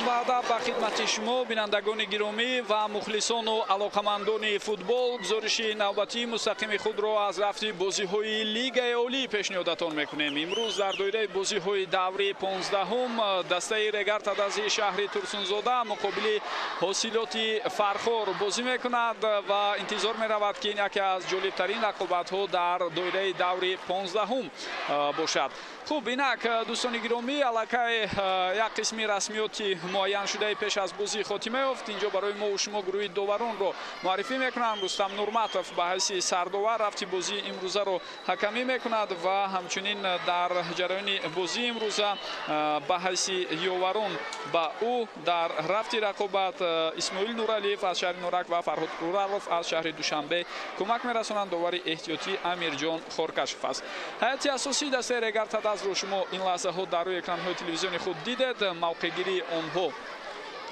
Салом ва адаб ба хидмати шумо, бинандагони гиромӣ ва мухлисону алоқамандони футбол. Гузориши навбатии мустақими худро аз рафти бозиҳои Лигаи Олӣ пешниҳодатон мекунем. Имрӯз дар доираи бозиҳои даври 15-ум дастаи Регар Тадази шаҳри Турсунзода муқобили Ҳосилоти Фархор бозӣ мекунад ва интизор меравад, ки ин яке аз ҷолибтарин рақобатҳо дар доираи даври 15-ум бошад. Хуб, инак дӯстони гиромӣ, аллакай як қисми расмиёти муайяншудаи пеш аз бозӣ хотима ёфт. Инҷо барои мо шумо гурӯҳи доваронро муаррифӣ мекунам. Рустам Нурматов ба ҳайси сардовар рафти бозии имрӯзаро ҳакамӣ мекунад ва ҳамчунин дар ҷараёни бозии имрӯза ба ҳайси ёварон ба ӯ дар рафти рақобат Исмоил Нуралиев аз шаҳри Норак ва Фарҳод Уралов аз шаҳри Душанбе кӯмак мерасонанд. Довари эҳтиётӣ Амирҷон Хоркашев аст. Ҳайати асосии дастаи Регар Тадазро шумо ин лаҳзаҳо дар рӯи экранҳои телевизиони худ дидед. Мавқеъгирии онҳо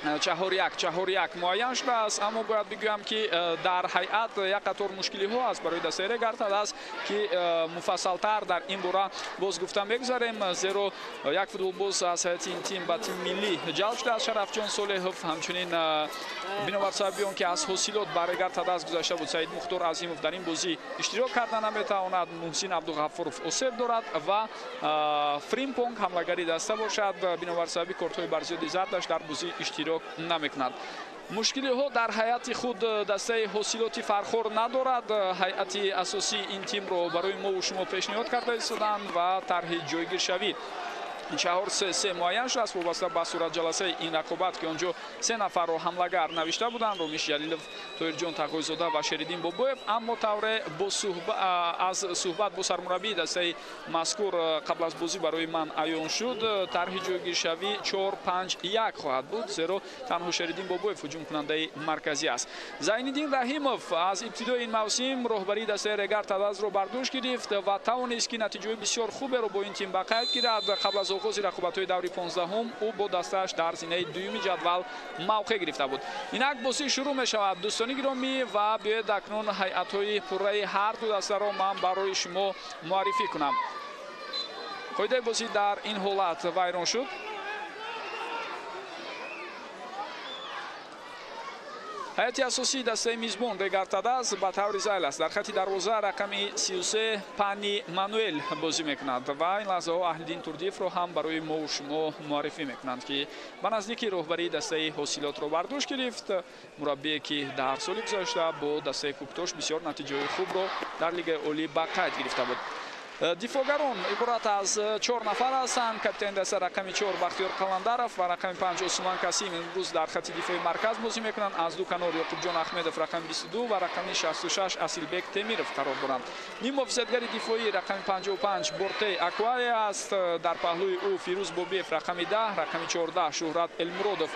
4-1-4-1 муайян шудааст, аммо бояд бигӯям, ки дар ҳайат як қатор мушкилиҳо аст барои дастаи Регар Тадаз, ки муфассалтар дар ин бора боз гуфта мегузарем, зеро як футболбоз аз ҳайати ин тим ба тими миллӣ ҷалб шудааст, Шарафҷон Солеҳов. Ҳамчунин бинобар сабаби он ки аз Ҳосилот ба Регар Тадаз гузашта буд, Саид Мухтор Азимов дар ин бозӣ иштирок карда наметавонад. Муҳсин Абдуғаффуров осеб дорад ва Фримпонг ҳамлагари даста бошад, бинобар сабаби кортҳои барзиёди зардаш дар бозӣ иштирок намекунад. Мушкилиҳо дар ҳайати худ дастаи Ҳосилоти Фархор надорад. Ҳайати асосии ин тимро барои мо шумо пешниҳод карда истоданд ва тарҳи ҷойгиршавӣ 4-3-3 муайян шудааст вобаста ба суратҷаласаи ин рақобат, ки он ҷо се нафарро ҳамлагар навишта буданд: Ромиш Ҷалилов, Тоирҷон Тағойзода ва Шериддин Бобоев. Аммо тавре аз суҳбат бо сармураббии дастаи мазкур қабл аз бозӣ барои ман аён шуд, тарҳи ҷойгиршавӣ 4-5-1 хоҳад буд, зеро танҳо Шериддин Бобоев ҳуҷумкунандаи марказӣ аст. Зайниддин Раҳимов аз ибтидои ин мавсим роҳбарии дастаи Регар Тадазро бар дӯш гирифт ва тавонист, ки натиҷаи бисёр хуберо бо ин тим ба қайд гирад. Қабл аз оғози рақобатҳои даври 15-ум ӯ бо дастааш дар зинаи дуюми ҷадвал мавқеъ гирифта буд. Инак бозӣ шурӯъ мешавад, дӯстони гиромӣ, ва биёед акнун ҳайатҳои пурраи ҳар ду дастаро ман барои шумо муаррифӣ кунам. Қоидаи бозӣ дар ин ҳолат вайрон шуд. Ҳайати асосии дастаи мизбон Регар Тадаз ба таври зайл аст. Дар хати дарвоза рақами 33 Пани Мануэл бозӣ мекунад ва ин лаҳзаҳо Аҳлиддин Турдиевро ҳам барои мо шумо муаррифӣ мекунанд, ки ба наздики роҳбарии дастаи Ҳосилотро бар дӯш гирифт. Мураббие, ки дар соли гузашта бо дастаи Кӯктош бисёр натиҷаҳои хубро дар Лигаи Олӣ ба қайд гирифта буд. Дифоъгарон иборат аз 4 нафар ҳастанд. Капитани даста рақами 4 Бахтиёр Қаландаров ва рақами 5 Усмон Касим имрӯз дар хати дифои марказ бозӣ мекунанд. Аз ду канор Ёқубҷон Аҳмедов рақами 22 ва рақами 66 Асилбек Темиров қарор доранд. Ниммуҳофизатгари дифоӣ рақами 55 Бортей Аквая аст. Дар паҳлӯи ӯ Фирӯз Бобиев рақами 10, рақами 14 Шуҳрат Элмуродов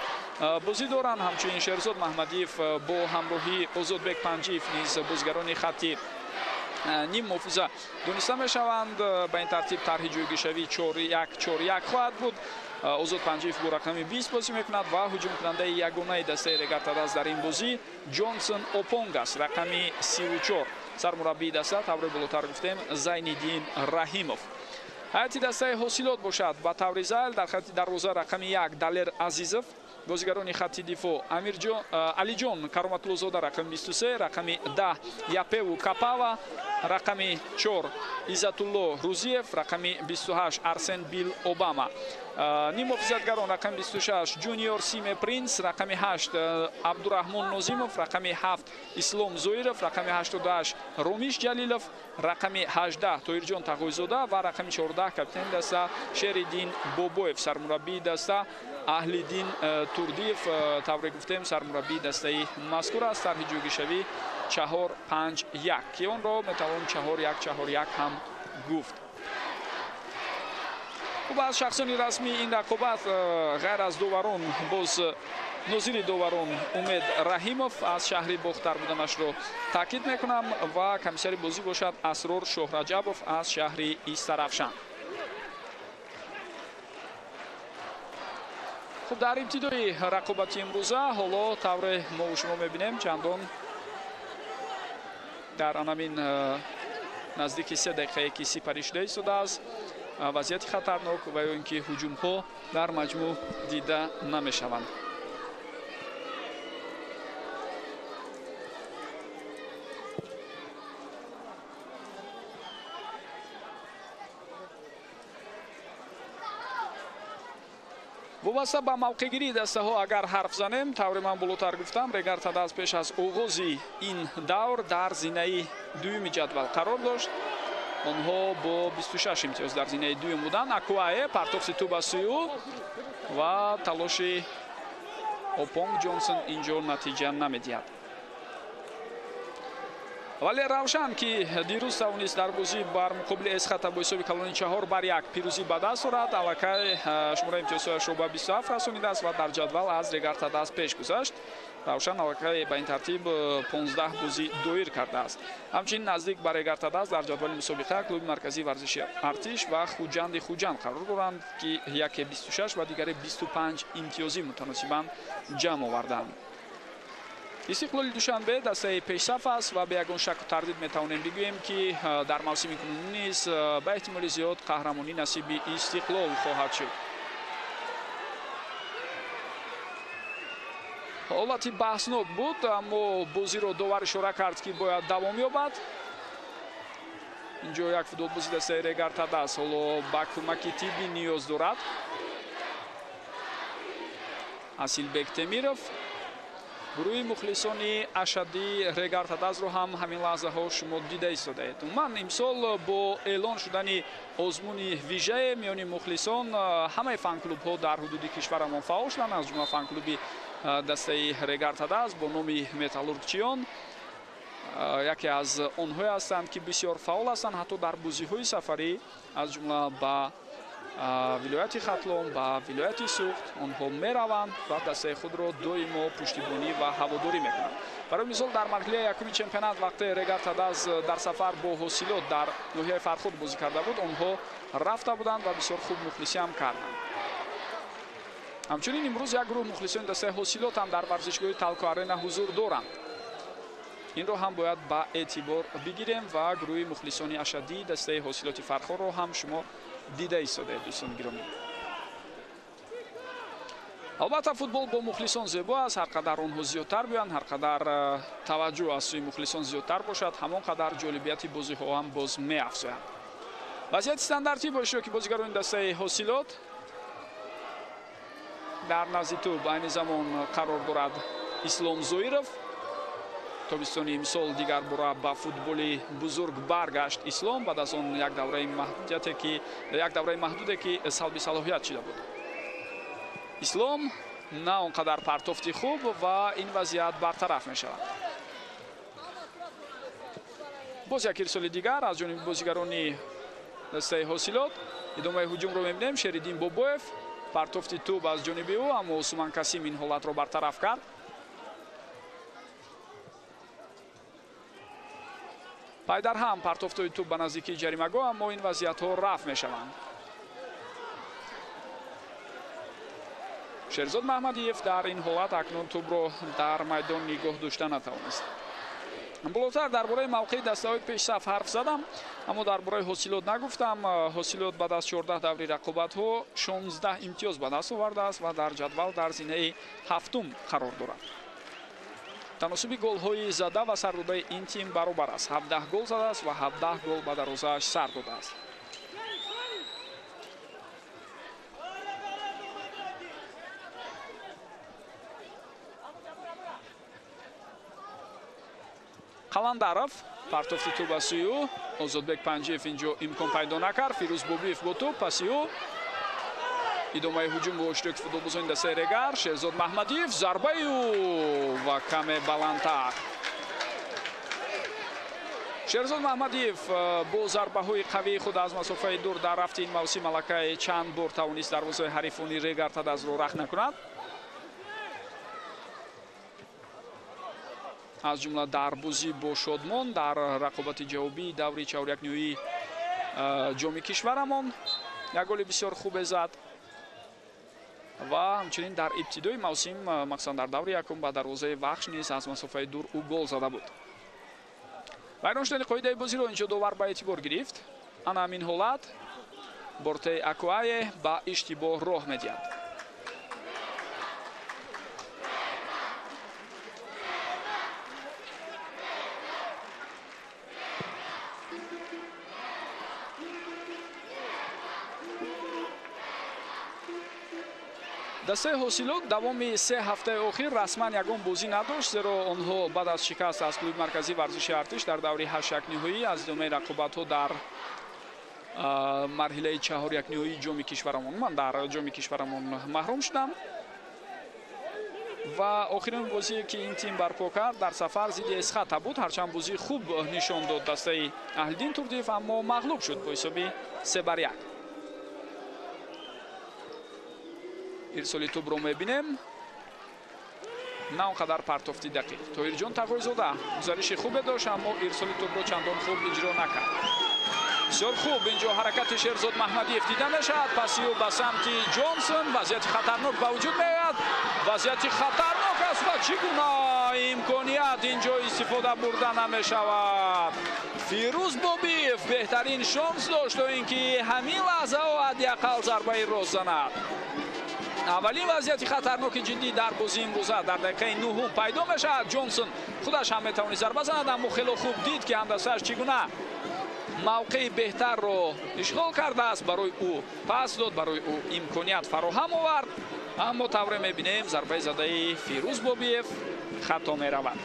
бозӣ доранд. Ҳамчунин Шерзод Маҳмадиев бо ҳамроҳии Озодбек Панҷиев низ бозигарони хати ним муҳофиза дониста мешаванд. Ба ин тартиб тарҳи ҷойгиршавӣ 4-1-4-1 хоҳад буд. Озод Панҷиев бо рақами 20 бозӣ мекунад ва ҳуҷумкунандаи ягонаи дастаи Регар Тадаз дар ин бозӣ Ҷонсон Опонг аст, рақами 34. Сармураббии даста, тавре болотар гуфтем, Зайниддин Раҳимов. Ҳайати дастаи Ҳосилот бошад ба таври зайл дар хати дарвоза рақами 1 Далер Азизов, бозигарони хати дифоъ Алиҷон Кароматуллозода рақами 23, рақами 10 Япеву Капава, рақами 4 Иззатулло Рузиев, рақами 28 Арсен Бил Обама. Ниммуҳофизатгарон рақами 26 Ҷуниор Симе Принс, рақами 8 Абдураҳмон Нозимов, рақами 7 Ислом Зоиров, рақами 88 Ромиш Ҷалилов, рақами 18 Тоирҷон Тағойзода ва рақами 14 капитани даста Шериддин Бобоев. Сармураббии даста Аҳлиддин Турдиев, тавре гуфтем, сармураббии дастаи мазкур аст. Тарҳи ҷойгиршавӣ 4-5-1, ки онро метавон 4-1-4-1 ҳам гуфт. Хуб, аз шахсони расмии ин рақобат ғайр аз доварон боз нозири доварон Умед Раҳимов аз шаҳри Бохтар буданашро таъкид мекунам ва комиссари бозӣ бошад Асрор Шоҳраҷабов аз шаҳри Истарафшан. Хуб, дар ибтидои рақобати имрӯза ҳоло тавре мо шумо мебинем, чандон дар анамин наздики 3 дақиқае ки сипарӣ шуда истодааст, Вазъияти хатарнок ва ё ин ки ҳуҷумҳо дар маҷмӯъ дида намешаванд. Вобаста ба мавқеъгирии дастаҳо агар ҳарф занем, тавре ман болотар гуфтам, Регар Тадаз пеш аз оғози ин давр дар зинаи дуюми ҷадвал қарор дошт. Онҳо бо 26 имтиёз дар зинаи дуюм буданд. Акуае партофти тӯб ба сӯи ӯ ва талоши Опонг Ҷонсон инҷо натиҷа намедиҳад. Вале Равшан, ки дирӯз тавонист дар бозӣ бар муқобили Эсхата бо ҳисоби калони 4-1 пирӯзӣ ба даст орад, аллакай шумораи имтиёзҳояшро ба 27 расонидааст ва дар ҷадвал аз Регар Тадаз пеш гузашт. Равшан аллакай ба ин тартиб 15 бозӣ доир кардааст. Ҳамчунин наздик ба Регар Тадаз дар ҷадвали мусобиқа клуби марказии варзиши Артиш ва Хуҷанди Хуҷанд қарор доранд, ки яке 26 ва дигаре 25 имтиёзӣ мутаносибан ҷамъ оварданд. Истиқлоли Душанбе дастаи пешсаф аст ва бе ягон шаку тардид метавонем бигӯем, ки дар мавсими кунунӣ низ ба эҳтимоли зиёд қаҳрамонӣ насиби Истиқлол хоҳад шуд. Ҳолати баҳснок буд, аммо бозиро довар ишора кард, ки бояд давом ёбад. Инҷо як футболбози дастаи Регар Тадаз ҳоло ба кӯмаки тиббӣ ниёз дорад. Асилбек Темиров. Гурӯҳи мухлисони ашаддии Регар Тадазро ҳам ҳамин лаҳзаҳо шумо дида истодаед. Умуман имсол бо эълон шудани озмуни вижае миёни мухлисон ҳамаи фанклубҳо дар ҳудуди кишварамон фаъол шуданд, аз ҷумла фанклуби дастаи Регар Тадаз бо номи Металлургчиён яке аз онҳое ҳастанд, ки бисёр фаъол ҳастанд, ҳатто дар бозиҳои сафарӣ, аз ҷумла ба вилояти Хатлон, ба вилояти Суғд онҳо мераванд ва дастаи худро доимо пуштибонӣ ва ҳаводорӣ мекунанд. Барои мисол, дар марҳилаи якуми чемпионат вақте Регар Тадаз дар сафар бо Ҳосилот дар ноҳияи Фархуд бозӣ карда буд, онҳо рафта буданд ва бисёр хуб мухлисӣ ҳам карданд. Ҳамчунин имрӯз як гурӯҳ мухлисони дастаи Ҳосилот ҳам дар варзишгоҳи Талко Арена ҳузур доранд. Инро ҳам бояд ба эътибор бигирем ва гурӯҳи мухлисони ашаддии дастаи Ҳосилоти Фархорро ҳам шумо дида истодаед, дӯстони гиромӣ. Албатта, футбол бо мухлисон зебо аст. Ҳар қадар онҳо зиёдтар биёянд, ҳар қадар таваҷҷӯҳ аз сӯи мухлисон зиёдтар бошад, ҳамон қадар ҷолибияти бозиҳо ҳам боз меафзоянд. Вазъияти стандартӣ бо иштироки бозигарони дастаи Ҳосилот дар назди тӯб айни замон қарор дорад Ислом Зоиров. Тобистони имсол дигар бора ба футболи бузург баргашт Ислом баъд аз он як давраи маҳдуде ки салби салоҳият шида буд. Ислом на он қадар партофти хуб ва ин вазъият бартараф мешавад. Боз як ирсоли дигар аз ҷониби бозигарони дастаи Ҳосилот. Идомаи ҳуҷумро мебинем. Шериддин Бобоев партофти тӯб аз ҷониби ӯ, аммо Усман Касим ин ҳолатро бартараф кард. Пайдарҳам партофтҳои тӯб ба наздикии ҷаримагоҳ, аммо ин вазъиятҳо рафт мешаванд. Шерзод Маҳмадиев дар ин ҳолат акнун тӯбро дар майдон нигоҳ дошта натавонист. Болотар дар бораи мавқеи дастаҳои пешсаф ҳарф задам, аммо дар бораи Ҳосилот нагуфтам. Ҳосилот баъд аз 14 даври рақобатҳо 16 имтиёз ба даст овардааст ва дар ҷадвал дар зинаи ҳафтум қарор дорад. Таносуби голҳои зада ва сардодаи ин тим баробар аст. 17 гол задааст ва 17 гол ба дарвозааш сар додааст. Қаландаров партофти тӯб ба сӯи ӯ. Озодбек Панҷиев инҷо имкон пайдо накард. Фирӯз Бобиев бо тӯб паси ӯ. Идомаи ҳуҷум бо иштироки футболбозони дастаи Регар. Шерзод Маҳмадиев зарбаи ӯ ва каме баландтар. Шерзод Маҳмадиев бо зарбаҳои қавии худ аз масофаи дур дар рафти ин мавсим аллакай чанд бор тавонист дарвозаи ҳарифони Регар Тадазро рахт накунад. Аз ҷумла дар бозӣ бо Шодмон дар рақобати ҷавобии даври чаҳорякниҳоии ҷоми кишварамон як голи бисёр хубе зад ва ҳамчунин дар ибтидои мавсим, махсусан дар даври якум, ба дарвозаи Вахш низ аз масофаи дур ӯ гол зада буд. Вайрон шудани қоидаи бозиро инҷо довар ба эътибор гирифт. Ана ҳамин ҳолат Бортей Акуае ба иштибоҳ роҳ медиҳад. Дастаи Ҳосилот давоми 3 ҳафтаи охир расман ягон бозӣ надошт, зеро онҳо баъд аз шикаст аз клуби марказии варзиши Артиш дар даври 8-якниҳоӣ аз идомаи рақобатҳо дар марҳилаи 4-якниҳоии ҷоми кишварамон, ман дар ҷоми кишварамон маҳрум шудам ва охирин бозие ки ин тим барпо кард дар сафар зидди Эсхата буд. Ҳарчанд бозии хуб нишон дод дастаи Аҳлиддин Турдиев, аммо мағлуб шуд бо ҳисоби 3-1. Ирсоли тӯбро мебинем, на он қадар партофти дақиқ. Тоҳирҷон Тағойзода гузариши хубе дошт, аммо ирсоли тӯбро чандон хуб иҷро накард. Бисёр хуб инҷо ҳаракати Шерзод Маҳмадиев дида мешавад. Паси ӯ ба самти Ҷонсон, вазъияти хатарнок ба вуҷуд меояд. Вазъияти хатарнок аст ва чӣ гуна имконият инҷо истифода бурда намешавад. Фирӯз Бобиев беҳтарин шонс дошт, то ин ки ҳамин лаҳзаҳо ҳадди ақал зарбаи рост занад. Аввалин вазъияти хатарноки ҷиддӣ дар бозии имрӯза дар дақиқаи 9 пайдо мешавад. Ҷонсон худаш ҳам метавонист зарба занад, аммо хело хуб дид, ки ҳамдастааш чӣ гуна мавқеи беҳтарро ишғол кардааст. Барои ӯ пас дод, барои ӯ имконият фароҳам овард, аммо тавре мебинем зарбаи задаи Фирӯз Бобиев хато меравад.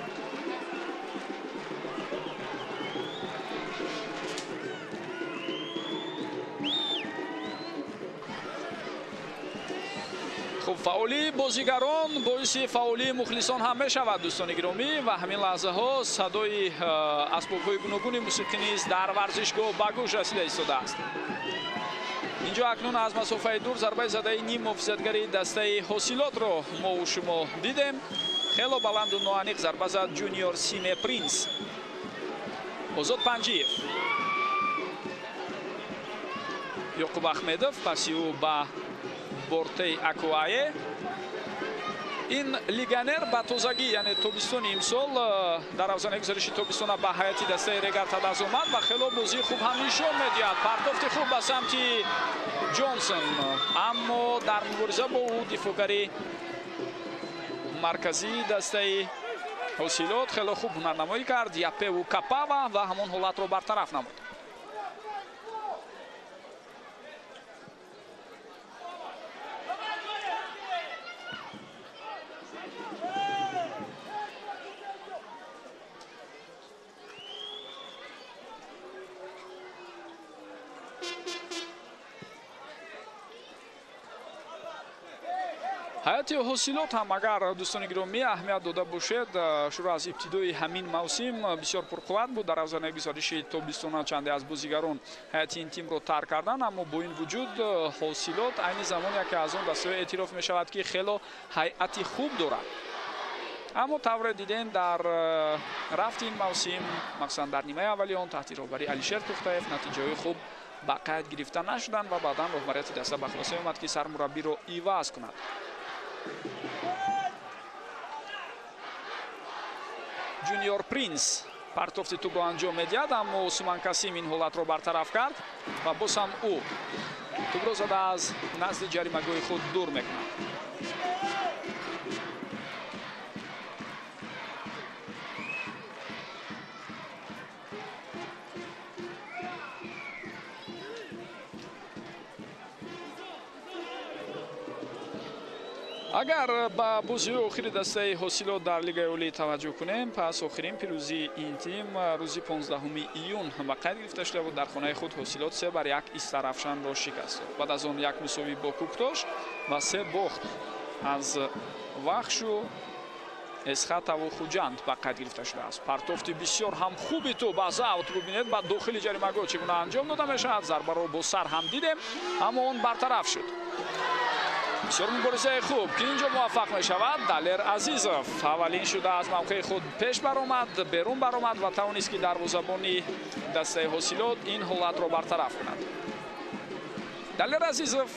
Хуб, фаъолии бозигарон боиси фаъолии мухлисон ҳам мешавад, дӯстони гиромӣ, ва ҳамин лаҳзаҳо садои асбобҳои гуногуни мусиқӣ низ дар варзишгоҳ ба гӯш расида истодааст. Инҷо акнун аз масофаи дур зарбаи задаи ним муҳофизатгари дастаи Ҳосилотро мо шумо дидем. Хело баланду ноаниқ зарба зад Ҷуниор Симе Принс. Озод Панҷиев, Ёқуб Ахмедов, паси ӯ ба Бортей Акуае. Ин легионер ба тозагӣ, яъне тобистони имсол дар авзанаи гузариши тобистона ба ҳайати дастаи Регар-ТадАЗ омад ва хело бозии хуб ҳам нишон медиҳад. Партофти хуб ба самти Ҷонсон, аммо дар мубориза бо ӯ дифоъгари марказии дастаи Ҳосилот хело хуб ҳунарнамоӣ кард, Япеву Капава, ва ҳамон ҳолатро бартараф намуд. Ҳайати Ҳосилот ҳам агар дӯстони гиромӣ аҳамият дода бошед, шурӯъ аз ибтидои ҳамин мавсим бисёр пурқувват буд. Дар авзанаи гузариши тобистона чанде аз бозигарон ҳайати ин тимро тарк карданд, аммо бо ин вуҷуд Ҳосилот айни замон яке аз он дастаҳо эътироф мешавад, ки хело ҳайати хуб дорад. Аммо тавре дидем дар рафти ин мавсим, махсусан дар нимаи аввали он таҳти роҳбарии Алишер Тухтаев натиҷаҳои хуб ба қайд гирифта нашуданд ва баъдан роҳбарияти даста ба хулоса омад, ки сармураббиро иваз кунад. Ҷуниор Принс партофти тӯбро анҷом медиҳад, аммо Усман Касим ин ҳолатро бартараф кард ва боз ҳам ӯ тӯбро зада аз назди ҷаримагоҳи худ дур мекунад. Агар ба бозиҳои охири дастаи Ҳосилот дар Лигаи Олӣ таваҷҷӯҳ кунем, пас охирин пирӯзии ин тим рӯзи 15 июн ба қайд гирифта шуда буд. Дар хонаи худ Ҳосилот 3-1 Истарафшанро шикаст дод. Баъд аз он як мусовӣ бо Куктош ва 3 бохт аз Вахшу, Эсхатаву Хуҷанд ба қайд гирифта шудааст. Партофти бисёр ҳам хуби тӯб аз аут бубинед, ба дохили ҷаримагоҳ чӣ гуна анҷом дода мешавад. Зарбаро бо сар ҳам дидем, аммо он бартараф шуд. Бисёр муборизаи хуб, ки инҷо муваффақ мешавад. Далер Азизов аввалин шуда аз мавқеи худ пеш баромад, берун баромад ва тавонист, ки дарвозабони дастаи Ҳосилот ин ҳолатро бартараф кунад. Далер Азизов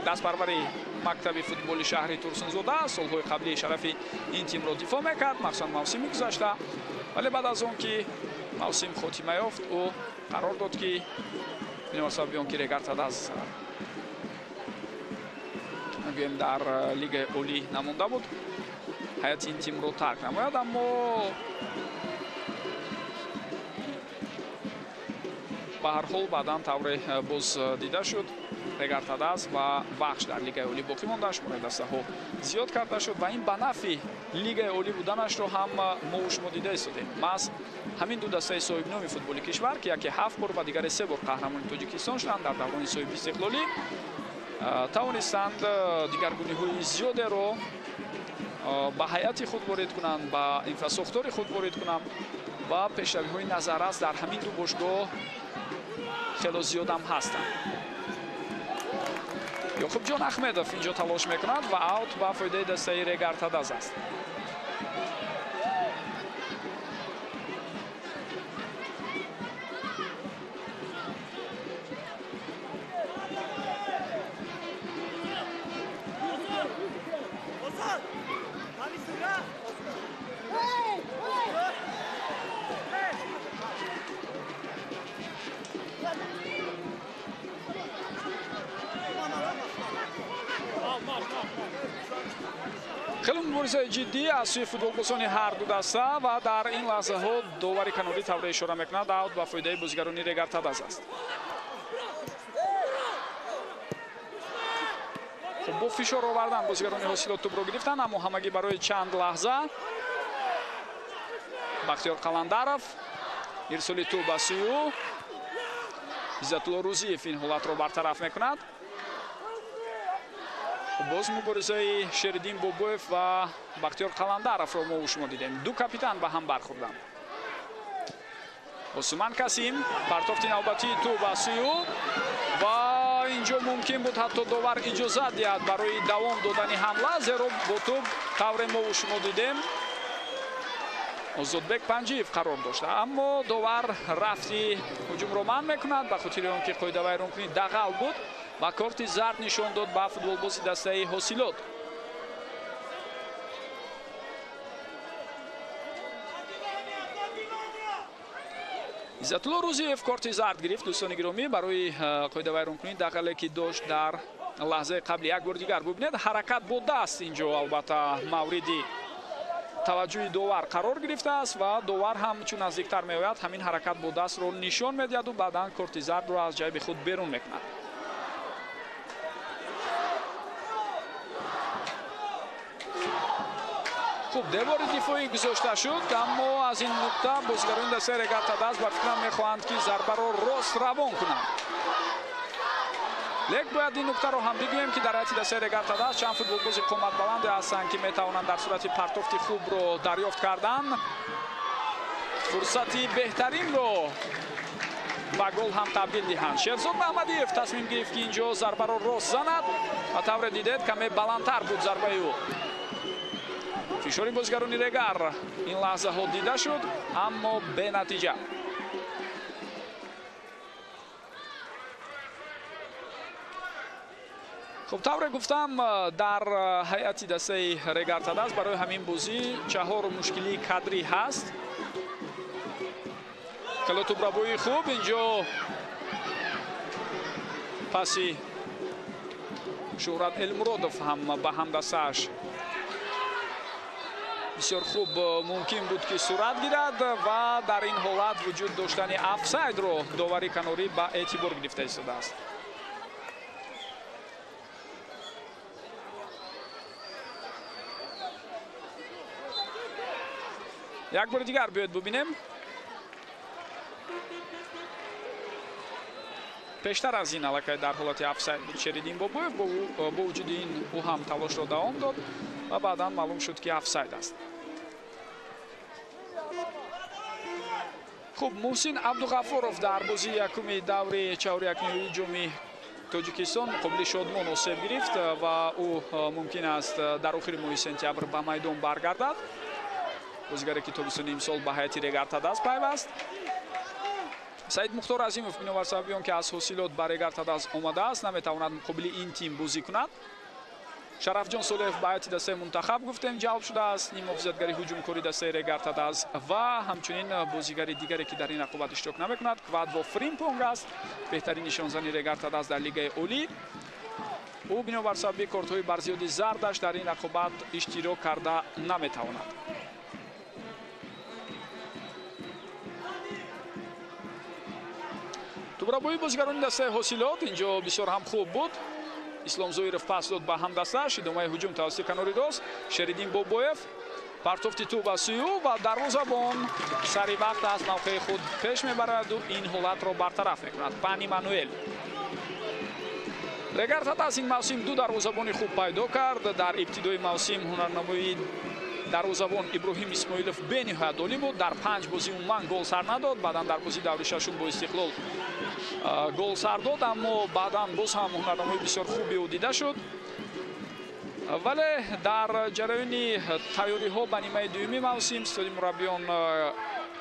дастпарвари мактаби футболи шаҳри Турсунзода, солҳои қаблии шарафи ин тимро дифоъ мекард, махсусан мавсими гузашта. Вале баъд аз он ки мавсим хотима ёфт, ӯ қарор дод, ки Бинобар сабаби он ки Регар-ТадАЗ гӯем дар лигаи олӣ намонда буд, ҳайати ин тимро тарк намояд, аммо ба ҳар ҳол баъдан тавре боз дида шуд, Регар-ТадАЗ ва Вахш дар лигаи олӣ боқӣ монда, шумораи дастаҳо зиёд карда шуд ва ин ба нафъи лигаи олӣ буданашро ҳам мо шумо дида истодем. Маҳз ҳамин ду дастаи соҳибноми футболи кишвар, ки яке 7 бор ва дигаре 3 бор қаҳрамони Тоҷикистон шуданд дар даврони соҳибистиқлолӣ, тавонистанд дигаргуниҳои зиёдеро ба ҳайати худ ворид кунанд, ба инфрасохтори худ ворид кунанд ва пешравиҳои назаррас дар ҳамин ду бошгоҳ хело зиёдам ҳастанд. Ёқубҷон Аҳмедов инҷо талош мекунад ва аут ба фоидаи дастаи Регар-ТадАЗ аст. Хеле муборизаи ҷиддӣ аз сӯи футболбозони ҳар ду даста ва дар ин лаҳзаҳо довари канорӣ тавре ишора мекунад, аут ба фоидаи бозигарони Регар-ТадАЗ аст. Хуб, бо фишор овардан бозигарони Ҳосилот тӯбро гирифтанд, аммо ҳамагӣ барои чанд лаҳза. Бахтиёр Қаландаров ирсоли тӯб ба сӯи ӯ. Иззатулло Рӯзиев ин ҳолатро бартараф мекунад. Боз муборизаи Шериддин Бобоев ва Бахтиёр Қаландаровро мо шумо дидем. Ду капитан ба ҳам бархӯрданд. Осуман Касим партофти навбатии тӯб ба сӯи ӯ ва инҷо мумкин буд ҳатто довар иҷозат диҳад барои давом додани ҳамла, зеро бо тӯб тавре мо шумо дидем Озодбек Панҷиев қарор дошта, аммо довар рафти ҳуҷумро манъ мекунад ба хотири он ки қоидавайронкунӣ дағал буд ва корти зард нишон дод ба футболбози дастаи Ҳосилот. Иззатулло Рӯзиев корти зард гирифт, дӯстони гиромӣ, барои қоидавайронкунӣ дағале ки дошт дар лаҳзаи қабли. Як бор дигар бубинед, ҳаракат бо даст инҷо албатта мавриди таваҷҷӯҳи довар қарор гирифтааст ва довар ҳам чун наздиктар меояд ҳамин ҳаракат бо дастро нишон медиҳаду баъдан корти зардро аз ҷайби худ берун мекунад. Хуб, девори дифоӣ гузошта шуд, аммо аз ин нуқта бозигарони дастаи Регар-ТадАЗ ба фикрам мехоҳанд ки зарбаро рост равон кунанд. Лек бояд ин нуктаро ҳам бигӯем ки дар ҳайати дастаи Регар-ТадАЗ чанд футболбози қоматбаланде ҳастанд, ки метавонанд дар сурати партофти хубро дарёфт кардан фурсати беҳтаринро ба гол ҳам табдил диҳанд. Шерзод Маҳмадиев тасмим гирифт, ки инҷо зарбаро рост занад ва тавре дидед каме баландтар буд зарбаи ӯ. Фишори бозигарони Регар ин лаҳзаҳо дида шуд, аммо бенатиҷа. Хуб, тавре гуфтам, дар ҳайати дастаи Регар-ТадАЗ барои ҳамин бозӣ 4 мушкилии кадрӣ ҳаст. Хело тӯбрабоии хуб инҷо паси Шӯҳрат Элмуродов ҳам ба ҳамдастааш бисёр хуб мумкин буд ки сурат гирад ва дар ин ҳолат вуҷуд доштани офсайдро довари канорӣ ба эътибор гирифта истодааст. Як бори дигар биёед бубинем. Пештар аз ин аллакай дар ҳолати офсайд буд Шериддин Бобоев, бо вуҷуди ин ӯ ҳам талошро давом дод ва баъдан маълум шуд ки офсайд аст. Хуб, Муҳсин Абдуғаффоров дар бозии якуми даври чаҳорякниҳоии ҷоми Тоҷикистон муқобили Шодмон осеб гирифт ва ӯ мумкин аст дар охири моҳи сентябр ба майдон баргардад. Бозигаре ки тобистони имсол ба ҳайати Регар-ТадАЗ пайваст. Саид Мухтор Азимов бинобар сабаби он ки аз Ҳосилот ба Регар-ТадАЗ омадааст, наметавонад муқобили ин тим бозӣ кунад. Шарафҷон Солеев ба ҳайати дастаи мунтахаб гуфтем ҷалб шудааст, нимҳофизатгари ҳуҷумкори дастаи Регар-ТадАЗ ва ҳамчунин бозигари дигаре ки дар ин рақобат иштирок намекунад Квадво Фримпонг аст, беҳтарин нишонзани Регар-ТадАЗ дар лигаи олӣ. Ӯ бинобар сабаби кортҳои барзиёди зардаш дар ин рақобат иштирок карда наметавонад. Тӯбрабои бозигарони дастаи Ҳосилот инҷо бисёр ҳам хуб буд. Ислом Зоиров пас дод ба ҳамдасташ. Идомаи ҳуҷум тавассути канори рост. Шериддин Бобоев партофти тӯб ба сӯи ӯ ва дарвозабон сари вақт аз мавқеи худ пеш мебараду ин ҳолатро бартараф мекунад. Пани Мануэл. Регар-ТадАЗ ин мавсим ду дарвозабони хуб пайдо кард. Дар ибтидои мавсим ҳунарнамоии дарвозабон Иброҳим Исмоилов бениҳоят олӣ буд. Дар 5 бозӣ умуман гол сар надод. Баъдан дар бозии даври шашум бо Истиқлол гол сар дод, аммо баъдан боз ҳам ҳунарнамоии бисёр хуби ӯ дида шуд. Вале дар ҷараёни тайёриҳо ба нимаи дуюми мавсим стоди мураббиён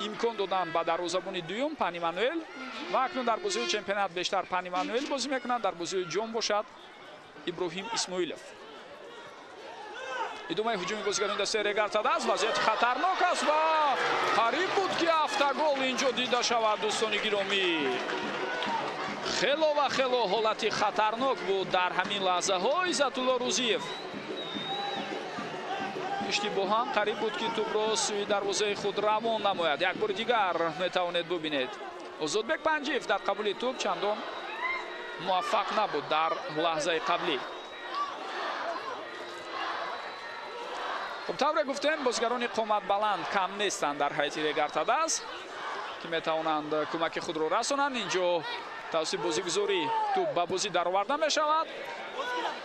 имкон доданд ба дарвозабони дуюм Пани Мануэл ва акнун дар бозиҳои чемпионат бештар Пани Мануэл бозӣ мекунад, дар бозиҳои ҷом бошад Иброҳим Исмоилов. Идомаи ҳуҷуми бозигарони дастаи Регар-ТадАЗ вазъияти хатарнок аст ва қариб буд ки автогол инҷо дида шавад. Дӯстони гиромӣ, хело ва хело ҳолати хатарнок буд дар ҳамин лаҳзаҳо. Иззатулло Рӯзиев иштибоҳан қариб буд ки тӯбро сӯи дарвозаи худ равон намояд. Як бори дигар метавонед бубинед. Озодбек Панҷиев дар қабули тӯб чандон муваффақ набуд дар лаҳзаи қаблӣ. Хуб, тавре гуфтем, бозигарони қоматбаланд кам нестанд дар ҳайати Регар-ТадАЗ ки метавонанд кӯмаки худро расонанд. Инҷо тавассути бозигузорӣ тӯб ба бозӣ дароварда мешавад.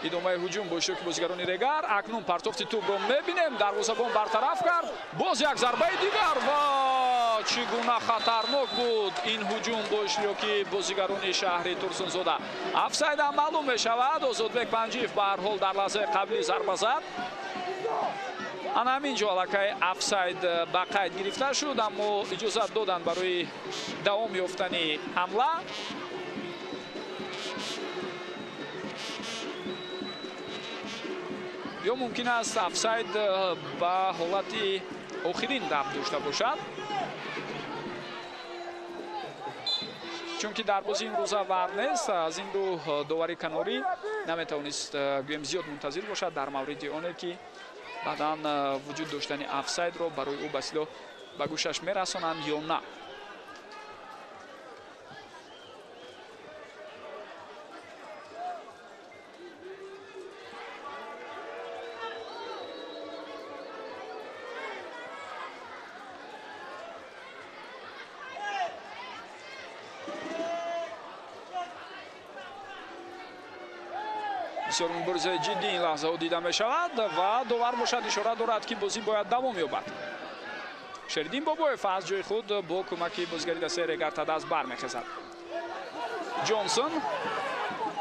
Идомаи ҳуҷум бо иштироки бозигарони Регар. Акнун партофти тӯбро мебинем. Дарвозабон бартараф кард. Боз як зарбаи дигар ва чӣ гуна хатарнок буд ин ҳуҷум бо иштироки бозигарони шаҳри Турсунзода. Офсайд ҳам маълум мешавад. Озодбек Панҷиев ба ҳар ҳол дар лаҳзаи қаблӣ зарба зад. Ана ҳамин ҷо аллакай офсайд ба қайд гирифта шуд, аммо иҷозат доданд барои давом ёфтани ҳамла. Ё мумкин аст офсайд ба ҳолати охирин рабт дошта бошад, чунки дар бозии имрӯза вар нест. Аз ин рӯ довари канорӣ наметавонист гӯем зиёд мунтазир бошад дар мавриди оне ки баъдан вуҷуд доштани офсайдро барои ӯ ба силоҳ ба гӯшаш мерасонанд ё на. Бисёр муборизаи ҷиддӣ ин лаҳзаҳо дида мешавад ва довар бошад ишора дорад ки бозӣ бояд давом ёбад. Шериддин Бобоев аз ҷои худ бо кӯмаки бозигари дастаи Регар-ТадАЗ бармехезад. Ҷонсон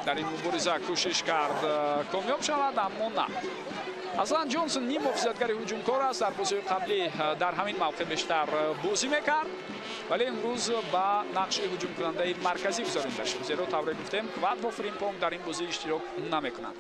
дар ин мубориза кӯшиш кард комёб шавад, аммо на. Аслан Ҷонсон ним муҳофизатгари ҳуҷумкор аст. Дар бозиҳои қаблӣ дар ҳамин мавқеъ бештар бозӣ мекард, вале имрӯз ба нақши ҳуҷумкунандаи марказӣ гузаронида шуд, зеро тавре гуфтем Квадво Фримпонг дар ин бозӣ иштирок намекунад.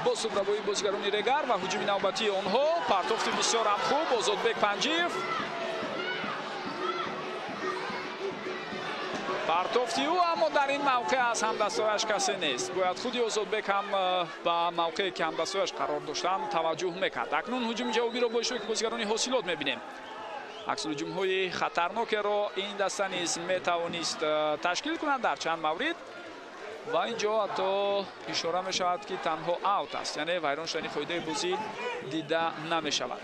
Боз тӯбрабоии бозигарони Регар ва ҳуҷуми навбатии онҳо. Партофти бисёр ҳам хуб. Озодбек Панҷиев партофти ӯ, аммо дар ин мавқеъ аз ҳамдастояш касе нест. Бояд худи Озодбек ҳам ба мавқее ки ҳамдастояш қарор доштанд таваҷҷӯҳ мекард. Акнун ҳуҷуми ҷавобиро бо иштироки бозигарони Ҳосилот мебинем. Аксулҳуҷумҳои хатарнокеро ин даста низ метавонист ташкил кунад дар чанд маврид ва инҷо ҳатто ишора мешавад ки танҳо аут аст, яъне вайрон шудани қоидаи бозӣ дида намешавад.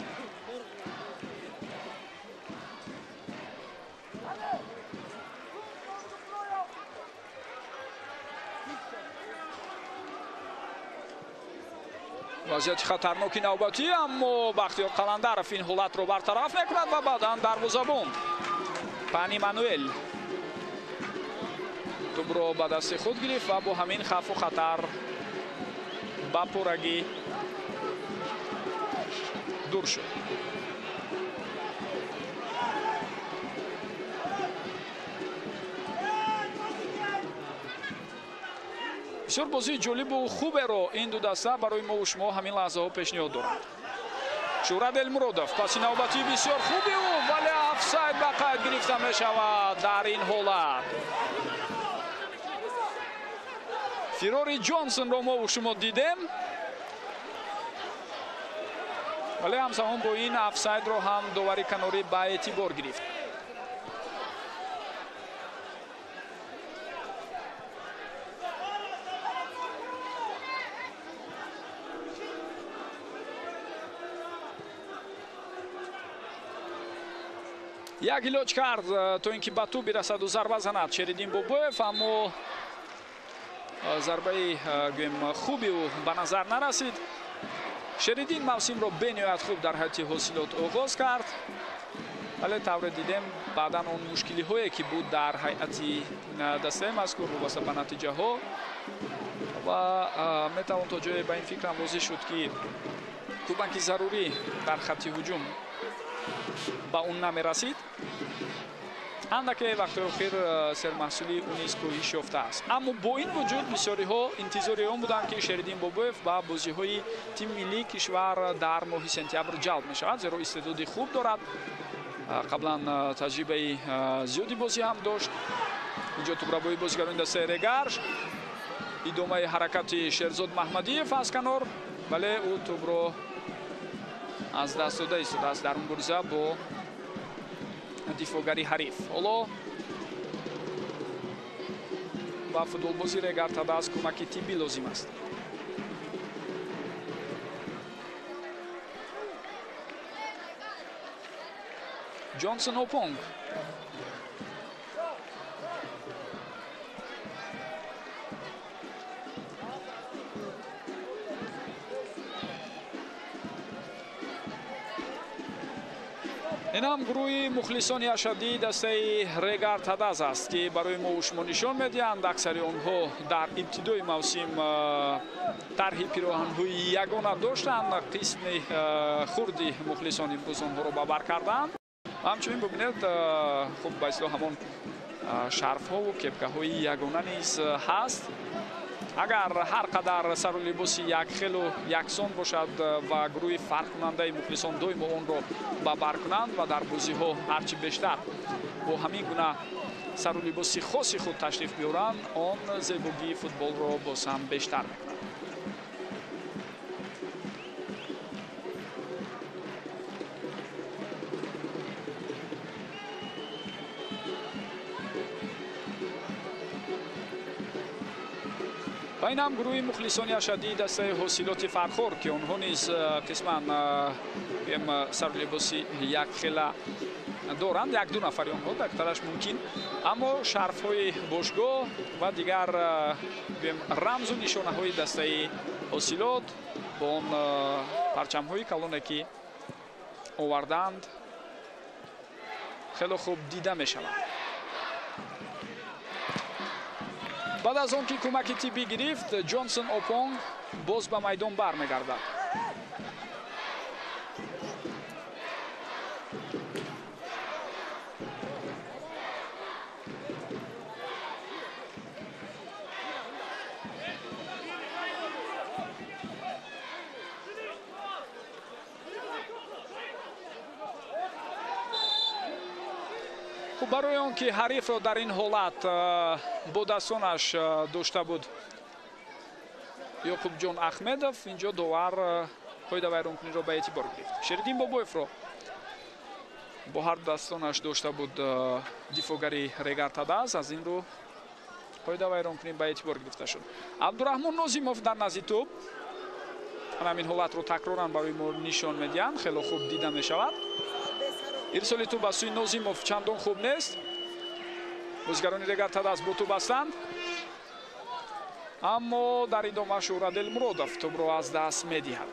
Вазъияти хатарноки навбатӣ, аммо Бахтиёр Қаландаров ин ҳолатро бартараф мекунад ва баъдан дарвозабон Пани Мануэл тӯбро ба дасти худ гирифт ва бо ҳамин хавфу хатар ба пуррагӣ дур шуд. Бисёр бозии ҷолибу хуберо ин ду даста барои мову шумо ҳамин лаҳзаҳо пешниҳод доранд. Шӯҳрат Элмуродов паси навбатии бисёр хуби ӯ, вале офсайд ба қайд гирифта мешавад дар ин ҳолат. Фирори Ҷонсонро мову шумо дидем, вале ҳамзамон бо ин офсайдро ҳам довари канорӣ ба эътибор гирифт. Як илоҷ кард то ин ки ба тӯб бирасаду зарба занад Шериддин Бобоев, аммо зарбаи гӯем хуби ӯ ба назар нарасид. Шериддин мавсимро бениҳоят хуб дар ҳайати ҳосилот оғоз кард, вале тавре дидем баъдан он мушкилиҳое ки буд дар ҳайати дастаи мазкур вобаста ба натиҷаҳо ва метавон то ҷое ба ин фикрам розӣ шуд ки кӯмаки зарурӣ дар хатти ҳуҷум ба он намерасид. Андаке вақтҳои охир сермаҳсули ӯ низ коҳиш ёфтааст. Аммо бо ин вуҷуд бисёриҳо интизори он буданд ки Шериддин Бобоев ба бозиҳои тими миллии кишвар дар моҳи сентябр ҷалб мешавад, зеро истеъдоди хуб дорад. Қаблан таҷрибаи зиёди бозӣ ҳам дошт. Инҷо тӯбрабои бозигарони дастаи Регарш, идомаи ҳаракати Шерзод Маҳмадиев аз канор, вале ӯ тӯбро аз даст дода истодааст дар мубориза бо дифоъгари ҳариф. Ҳоло ба футболбози Регар Тадаз кӯмаки тиббӣ лозим аст. Ҷонсон Опонг ин ҳам гурӯҳи мухлисони ашаддии дастаи Регар Тадаз аст ки барои мо шумо нишон медиҳанд. Аксари онҳо дар ибтидои мавсим тарҳи пироҳанҳои ягона доштанд. Қисми хурди мухлисон имрӯз онҳоро ба бар карданд. Ҳамчунин бубинед, хуб ба истилоҳ ҳамон шарфҳову кепкаҳои ягона низ ҳаст. Агар ҳар қадар сару либоси якхелу яксон бошад ва гурӯҳи фарқкунандаи мухлисон доимо онро ба бар кунанд ва дар бозиҳо ҳарчи бештар бо ҳамин гуна сару либоси хоси худ ташриф биёранд, он зебогии футболро боз ҳам бештар мекунад. Ва ин ҳам гурӯҳи мухлисони ашаддии дастаи ҳосилоти Фархор ки онҳо низ қисман сару либоси якхела доранд. Як-ду нафари онҳо дактараш мумкин, аммо шарфҳои бошгоҳ ва дигар рамзу нишонаҳои дастаи ҳосилот бо он парчамҳои калоне ки оварданд хело хуб дида мешаванд. Баъд аз он ки кӯмаки тиббӣ гирифт, Ҷонсон Опонг боз ба майдон бармегардад. Барои он ки ҳарифро дар ин ҳолат бо дастонаш дошта буд Ёқубҷон Аҳмедов, инҷо довар қоидавайронкуниро ба эътибор гирифт. Шериддин Бобоевро бо ҳар дастонаш дошта буд дифоъгари Регар Тадаз, аз ин рӯ қоидавайронкунӣ ба эътибор гирифта шуд. Абдураҳмон Нозимов дар назди тӯб ҳамин ҳолатро такроран барои мо нишон медиҳанд, хело хуб дида мешавад. Ирсоли тӯб аз сӯи Нозимов чандон хуб нест. Бозигарони Регар Тадаз бо тӯб ҳастанд, аммо дар идома Шӯҳрат Элмуродов тӯбро аз даст медиҳад.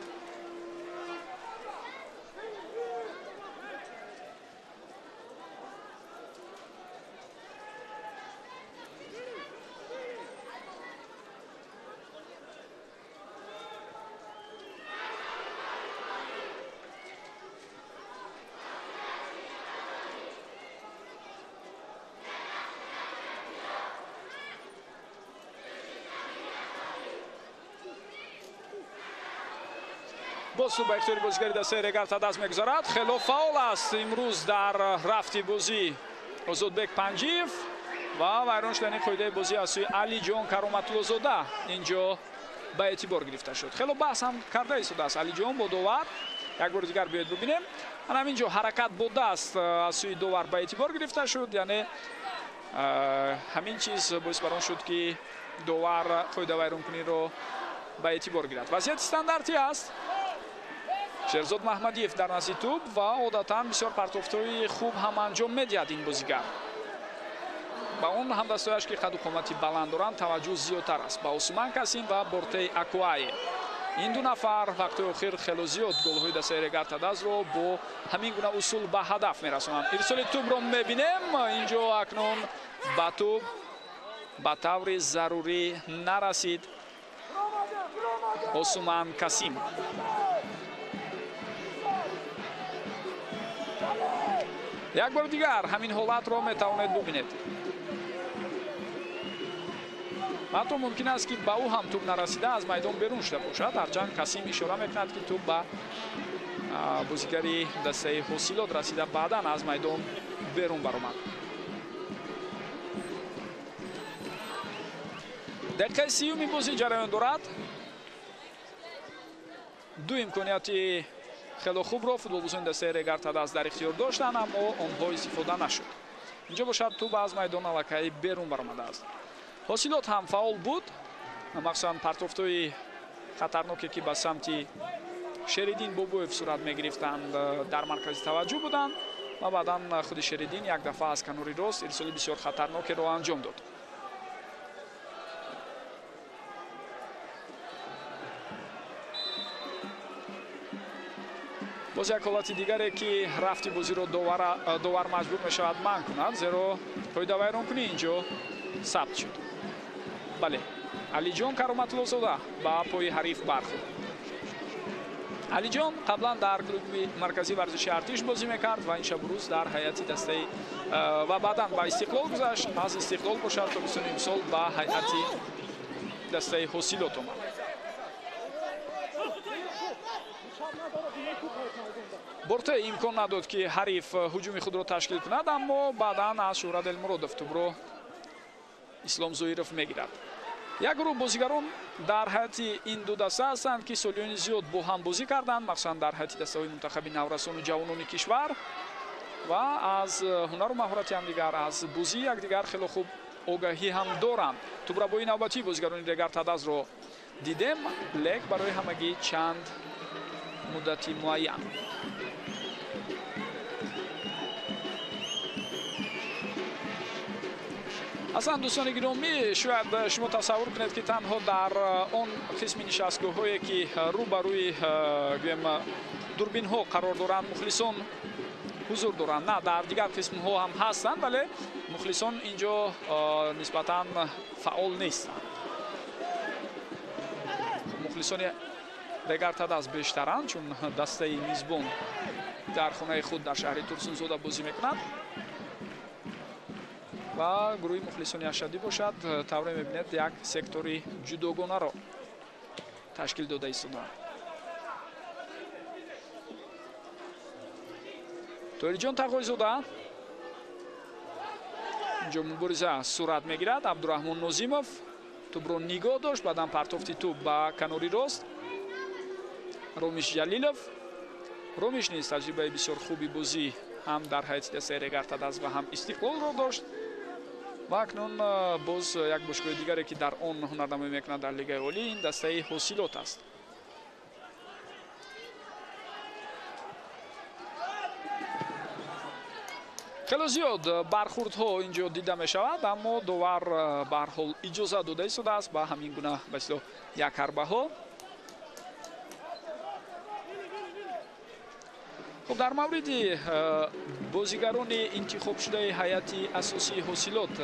Боз ба ихтиёри бозигари дастаи Регар Тадаз мегузарад. Хело фаъол аст имрӯз дар рафти бозӣ Озодбек Панҷиев ва вайрон шудани қоидаи бозӣ аз сӯи Алиҷон Кароматуллозода инҷо ба эътибор гирифта шуд. Хело баҳс ҳам карда истодааст Алиҷон бо довар. Як бори дигар биёед бибинем. Ана ҳамин ҷо ҳаракат бо даст аз сӯи довар ба эътибор гирифта шуд, яъне ҳамин чиз боис бар он шуд, ки довар қоидавайронкуниро ба эътибор гирад. Вазъияти стандартӣ аст. Шерзод Маҳмадиев дар назди тӯб ва одатан бисёр партофтҳои хуб ҳам анҷом медиҳад ин бозигар. Ба он ҳамдастояш, ки қаду қомати баланд доранд, таваҷҷӯҳ зиёдтар аст. Ба Усман Касим ва Бортей Акуае. Ин ду нафар вақтҳои охир хело зиёд голҳои дастаи Регар Тадазро бо ҳамин гуна усул ба ҳадаф мерасонанд. Ирсоли тӯбро мебинем. Инҷо акнун ба тӯб ба таври зарурӣ нарасид Осуман Касим. Як бори дигар ҳамин ҳолатро метавонед бубинед. Ҳатто мумкин аст, ки ба ӯ ҳам тӯб нарасида аз майдон берун шуда бошад. Ҳарчанд Касим ишора мекунад, ки тӯб ба бозигари дастаи Ҳосилот расида, баъдан аз майдон берун баромад. Дақиқаи сиюми бозӣ ҷараён дорад. Ду имконияти хело хубро футболбозони дастаи Регар Тадаз дар ихтиёр доштанд, аммо онҳо истифода нашуд. Инҷо бошад тӯб аз майдон аллакай берун баромадааст. Ҳосилот ҳам фаъол буд, махсусан партофтҳои хатарноке, ки ба самти Шериддин Бобоев сурат мегирифтанд, дар маркази таваҷҷӯҳ буданд ва баъдан худи Шериддин як дафъа аз канори рост ирсоли бисёр хатарнокеро анҷом дод. Боз як ҳолати дигаре, ки рафти бозиро довар маҷбур мешавад манъ кунад, зеро қоидавайронкунӣ инҷо сабт шуд. Бале, Алиҷон Кароматуллозода ба пои ҳариф бархӯрд. Алиҷон қаблан дар клуби марказии варзиши Артиш бозӣ мекард ва ин шабу рӯз дар ҳайати дастаи ва баъдан ба Истиқлол гузашт. Аз Истиқлол бошад тобистони имсол ба ҳайати дастаи Ҳосилот омад. Борте имкон надод, ки ҳариф ҳуҷуми худро ташкил кунад, аммо баъдан аз Шӯҳрат Элмуродов тӯбро Ислом Зоиров мегирад. Як гурӯҳ бозигарон дар ҳайати ин ду даста ҳастанд, ки солиёни зиёд бо ҳам бозӣ карданд, махсусан дар ҳайати дастаҳои мунтахаби наврасону ҷавонони кишвар ва аз ҳунару маҳорати ҳамдигар, аз бозии якдигар хело хуб огаҳӣ ҳам доранд. Тӯбрабои навбатии бозигарони Регар Тадазро дидем, лек барои ҳамагӣ чанд муддати муайян. Аслан, дӯстони гиромӣ, шояд шумо тасаввур кунед, ки танҳо дар он қисми нишастгоҳҳое, ки рӯ ба рӯи гӯем дурбинҳо қарор доранд, мухлисон ҳузур доранд. На, дар дигар қисмҳо ҳам ҳастанд, вале мухлисон инҷо нисбатан фаъол нестанд. Мухлисони Регар Тадаз бештаранд, чун дастаи мизбон дар хонаи худ дар шаҳри Турсунзода бозӣ мекунад ва гурӯҳи мухлисони Ашадӣ бошад, тавре мебинед, як сектори ҷудогонаро ташкил дода истодаанд. Тоҳирҷон Тағойзода инҷо мубориза сурат мегирад. Абдураҳмон Нозимов тӯбро нигоҳ дошт, баъдан партофти тӯб ба канори рост. Ромиш Ҷалилов. Ромиш низ таҷрибаи бисёр хуби бозӣ ҳам дар ҳайати дастаи Регар Тадаз ва ҳам Истиқлолро дошт ва акнун боз як бошгоҳи дигаре, ки дар он ҳунарнамоӣ мекунад дар Лигаи Олӣ, ин дастаи Ҳосилот аст. Хело зиёд бархӯрдҳо инҷо дида мешавад, аммо довар ба ҳар ҳол иҷоза дода истодааст ба ҳамин гуна ба истилоҳ якҳарбаҳо. Хуб, дар мавриди бозигарони интихобшудаи ҳайати асосии Ҳосилот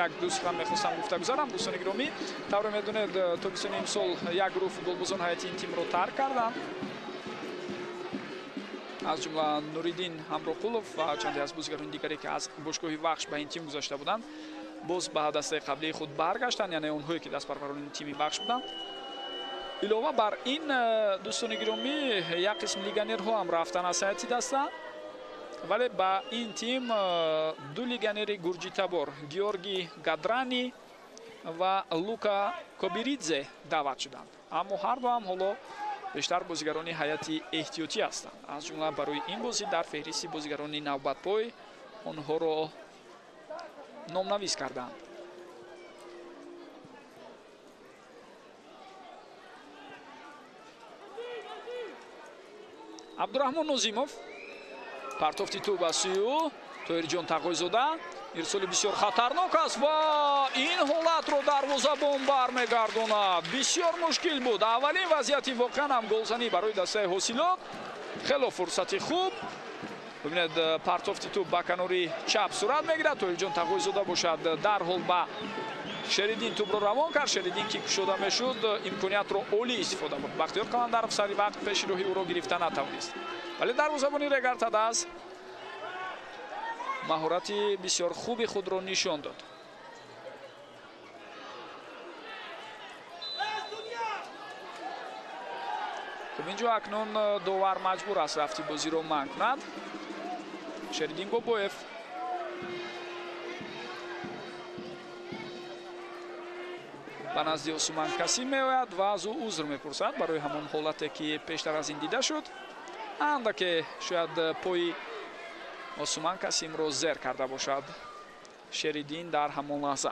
як ду сухан мехостам гуфта гузарам. Дӯстони гиромӣ, тавре медонед, тобистони имсол як гурӯҳ футболбозон ҳайати ин тимро тарк карданд, аз ҷумла Нуриддин Ҳамроқулов ва чанде аз бозигарони дигаре, ки аз бошгоҳи Вахш ба ин тим гузашта буданд, боз ба дастаи қаблии худ баргаштанд, яъне онҳое ки дастпарварони тими Вахш буданд. Илова бар ин, дӯстони гиромӣ, як қисм легионерҳо ҳам рафтан аз ҳайати даста, вале ба ин тим ду легионери гурҷитабор Георгий Гадрани ва Лука Кобиридзе даъват шуданд. Аммо ҳар ду ҳам ҳоло бештар бозигарони ҳайати эҳтиётӣ ҳастанд. Аз ҷумла барои ин бозӣ дар феҳристи бозигарони навбатпой онҳоро номнавис карданд. Абдураҳмон Нозимов, партофти тӯб аз сӯи ӯ, Тоҳирҷон Тағойзода, ирсоли бисёр хатарнок аст ва ин ҳолатро дарвозабон бармегардонад. Бисёр мушкил буд. Аввалин вазъияти воқеан ҳам голзанӣ барои дастаи Ҳосилот. Хело фурсати хуб. Бибинед, партофти тӯб ба канори чап сурат мегирад. Тоҳирҷон Тағойзода бошад дарҳол ба Шериддин тӯбро равон кард. Шериддин ки кушода мешуд, имкониятро олӣ истифода бурд. Бахтиёр Қаландаров сари вақт пеши роҳи ӯро гирифта натавонист. Вале дарвозабони Регар-ТадАЗ маҳорати бисёр хуби худро нишон дод. Хуб, инҷо акнун довар маҷбур аст рафти бозиро манъ кунад. Шериддин Бобоев ба назди Осуман Касим меояд ва аз ӯ узр мепурсад барои ҳамон ҳолате ки пештар аз ин дида шуд. Андаке шояд пои Осуман Касимро зер карда бошад Шериддин дар ҳамон лаҳза.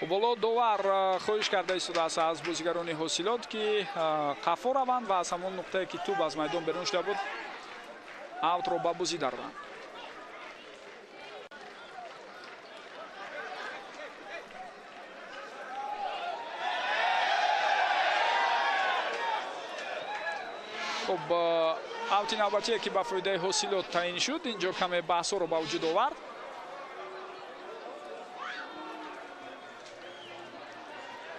Боло довар хоҳиш карда истодааст аз бозигарони Ҳосилот, ки қафо раванд ва аз ҳамон нуқтае ки тӯб аз майдон берун шуда буд аутро ба бозӣ дароранд. Хуб, аути навбатие ки ба фоидаи Ҳосилот таъин шуд, инҷо каме баҳсҳоро ба вуҷуд овард.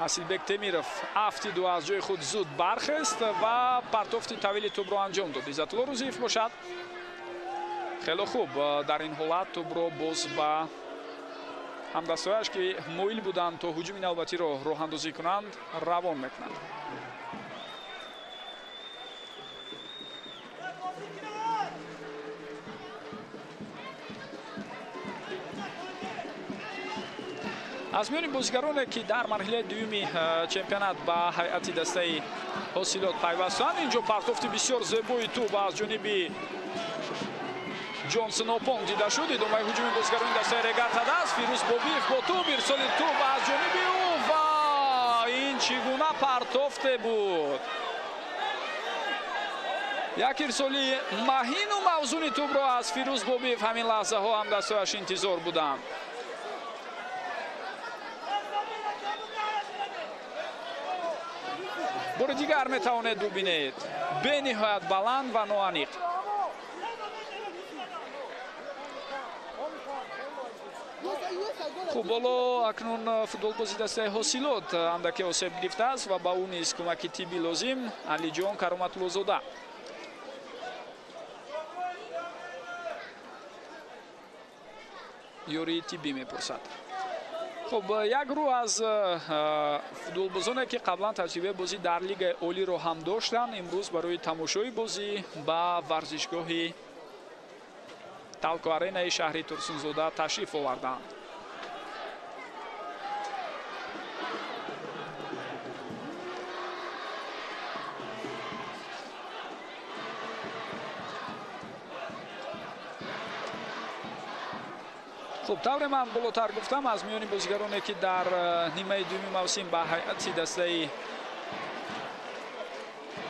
Асилбек Темиров афтиду аз ҷои худ зуд бархест ва партофти тавили тӯбро анҷом дод. Иззатулло Рӯзиев бошад хело хуб дар ин ҳолат тӯбро боз ба ҳамдастояш, ки моил буданд то ҳуҷуми навбатиро роҳандозӣ кунанд, равон мекунанд. Аз миёни бозигароне ки дар марҳилаи дуюми чемпионат ба ҳайати дастаи Ҳосилот пайвастанд, инҷо партофти бисёр зебои тӯб аз ҷониби Ҷонсон Опонг дида шуд. Идомаи ҳуҷуми бозигарони дастаи Регар-ТадАЗ. Фирӯз Бобиев бо тӯб, ирсоли тӯб аз ҷониби ӯ ва ин чӣ гуна партофте буд! Як ирсоли маҳину мавзуни тӯбро аз Фирӯз Бобиев ҳамин лаҳзаҳо ҳамдастояш интизор буданд. Бори дигар метавонед бубинед, бениҳоят баланд ва ноаниқ. Хуб, ҳоло акнун футболбози дастаи Ҳосилот андаке осеб гирифтааст ва ба ӯ низ кӯмаки тиббӣ лозим. Алиҷон Кароматуллозода. Ёрии тиббӣ мепурсад. Хуб, як гурӯҳ аз футболбозоне ки қаблан таҷрибаи бозӣ дар лигаи олиро ҳам доштанд, имрӯз барои тамошои бозӣ ба варзишгоҳи Талко Аренаи шаҳри Турсунзода ташриф оварданд. Хуб, тавре ман болотар гуфтам, аз миёни бозигароне ки дар нимаи дуюми мавсим ба ҳайати дастаи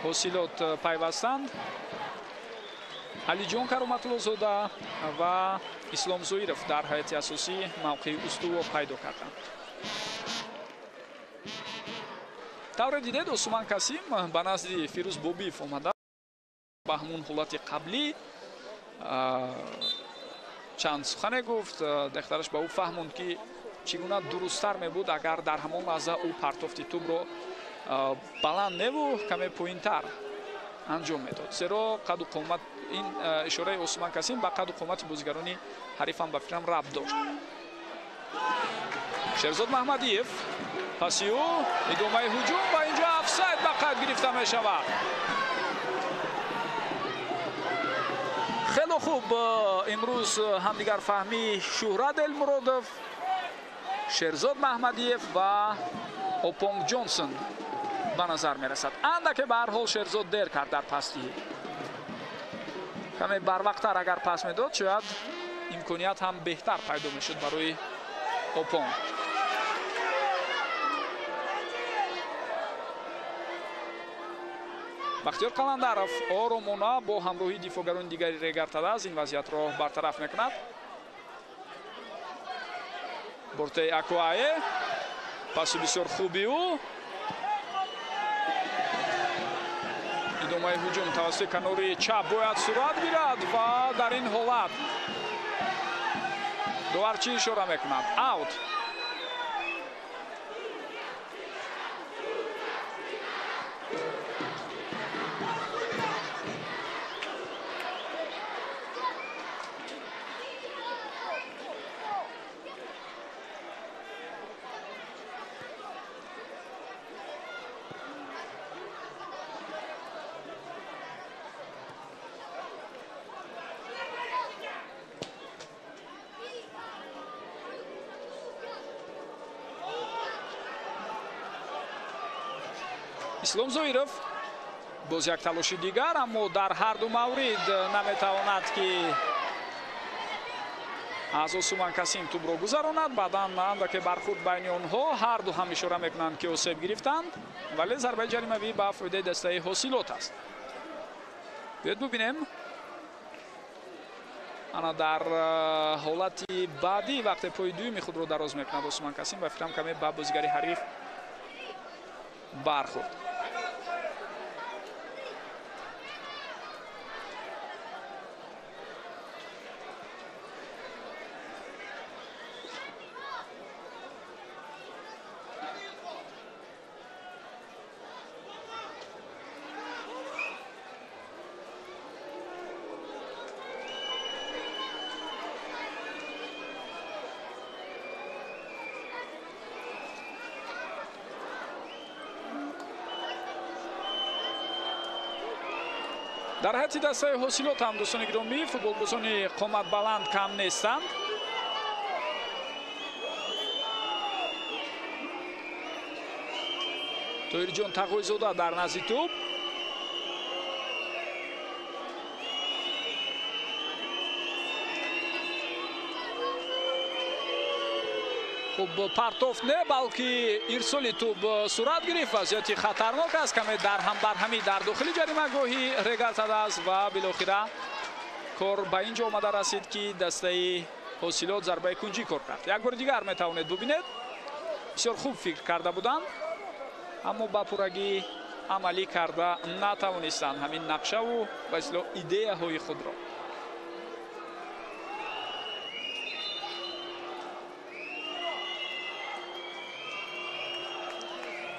Ҳосилот пайвастанд, Алиҷон Кароматуллозода ва Ислом Зоиров дар ҳайати асосӣ мавқеи устувор пайдо карданд. Тавре дидед, Осуман Касим ба назди Фирӯз Бобиев омада Ба ҳамун ҳолати қаблӣ чанд сухане гуфт. Дехтараш ба ӯ фаҳмонд, ки чӣ гуна дурусттар мебуд, агар дар ҳамон лаҳза ӯ партофти тӯбро баланд неву каме поинтар анҷом медод, зеро қаду қомат ин ишораи Осман Касим ба қаду қомати бозигарони ҳарифам ба фикрам рабт дошт. Шерзод Маҳмадиев, паси ӯ идомаи ҳуҷум ва инҷо офсайд ба қайд гирифта мешавад. Хело хуб имрӯз ҳамдигарфаҳмии Шӯҳрат Элмуродов, Шерзод Маҳмадиев ва Опонг Ҷонсон ба назар мерасад. Андаке ба ҳар ҳол Шерзод дер кард дар пасдиҳӣ. Каме барвақттар агар пас медод, шояд имконият ҳам беҳтар пайдо мешуд барои Опонг. Бахтиёр Қаландаров оромона бо ҳамроҳии дифоъгарони дигари Регар-ТадАЗ ин вазъиятро бартараф мекунад. Бортаи Акуае, паси бисёр хуби ӯ. Идомаи ҳуҷум тавассути канори чап бояд сурат гирад ва дар ин ҳолат довар чӣ ишора мекунад? Аут. Ислом Зоиров боз як талоши дигар, аммо дар ҳар ду маврид наметавонад, ки аз Осуман Касим тӯбро гузаронад. Баъдан андаке бархӯрд байни онҳо, ҳар ду ҳам ишора мекунанд, ки осеб гирифтанд, вале зарбаи ҷаримавӣ ба фоидаи дастаи Ҳосилот аст. Биёед бубинем. Ана дар ҳолати баъдӣ вақте пои дуюми худро дароз мекунад Осуман Касим, ба фикрам каме ба бозигари ҳариф бархӯрд. Дар ҳайати дастаи Ҳосилот ҳам, дӯстони гиромӣ, футболбозони қоматбаланд кам нестанд. Тоҳирҷон Тағойзода дар назди тӯб. Хуб, партофт не, балки ирсоли тӯб сурат гирифт. Вазъияти хатарнок аст, каме дарҳам-барҳамӣ дар дохили ҷаримагоҳи Регар-ТадАЗ ва билохира кор ба ин ҷо омада расид, ки дастаи Ҳосилот зарбаи кунҷӣ кор кард. Як бори дигар метавонед бубинед, бисёр хуб фикр карда буданд, аммо ба пуррагӣ амалӣ карда натавонистанд ҳамин нақшаву ба истилоҳ идеяҳои худро.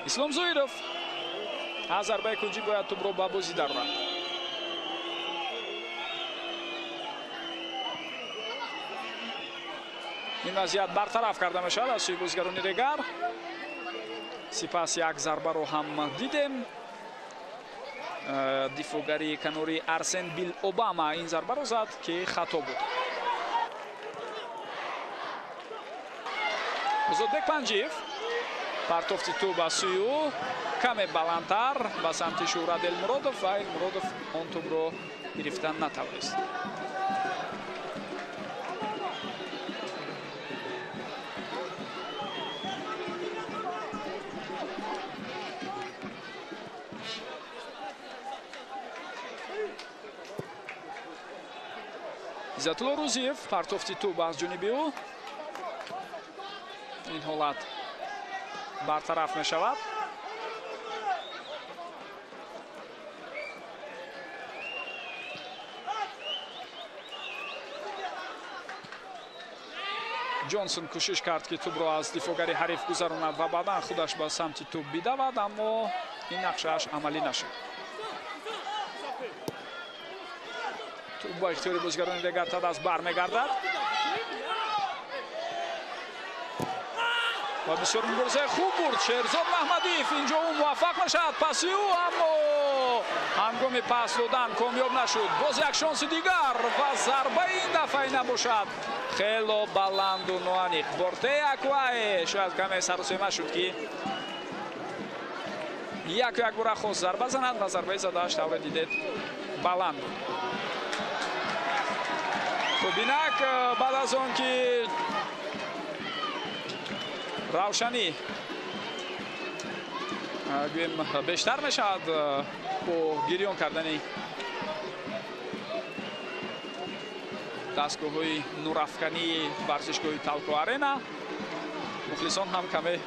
Ислом Зоиров аз зарбаи кунҷӣ бояд тӯбро ба бозӣ дарорад. Ин вазъият бартараф карда мешавад аз сӯи бозигарони Регар. Сипас як зарбаро ҳам дидем. Дифоъгари канори Арсен Бил Обама ин зарбаро зад, ки хато буд. Озодбек Панҷиев, партофти тӯб аз сӯи ӯ каме баландтар ба самти Шӯҳрат Элмуродов ва Элмуродов он тӯбро гирифтан натавонист. Иззатулло Рӯзиев, партофти тӯб аз ҷониби ӯ. Ин ҳолат бартараф мешавад. Ҷонсон кӯшиш кард, ки тӯбро аз дифоъгари ҳариф гузаронад ва баъдан худаш ба самти тӯб бидавад, аммо ин нақшааш амалӣ нашуд. Тӯб бо ихтиёри бозигарони Регар-ТадАЗ бармегардад ва бисёр муборизаи хуб бурд Шерзод Маҳмадиев. Инҷо ӯ муваффақ мешавад, паси ӯ, аммо ҳангоми пас додан комёб нашуд. Боз як шонси дигар ва зарбаи ин дафъаи набошад хело баланду ноаниқ. Бортеи Аквае шояд каме сарусема шуд, ки яку якбора хост зарба занад ва зарбаи задааш тавре дидед баланд буд. Хуб, инак баъд аз он ки равшанӣ гӯем бештар мешавад бо гирён кардани дастгоҳҳои нурафкании варзишгоҳи Талко Арена, мухлисон ҳам каме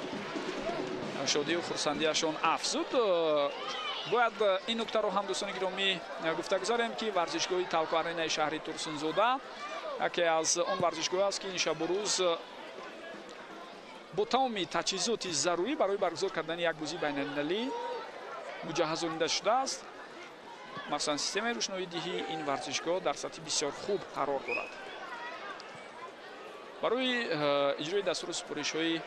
шодию хурсандиашон афзуд. Бояд ин нуктаро ҳам, дӯстони гиромӣ, гуфта гузарем, ки варзишгоҳи Талко Аренаи шаҳри Турсунзода яке аз он варзишгоҳ аст, ки ин шабу рӯз бо тамоми таҷҳизоти зарурӣ барои баргузор кардани як бозии байналмилалӣ муҷаҳҳазонида шудааст. Махсусан системаи рӯшноидиҳии ин варзишгоҳ дар сатҳи бисёр хуб қарор дорад. Барои иҷрои дастуру супоришҳои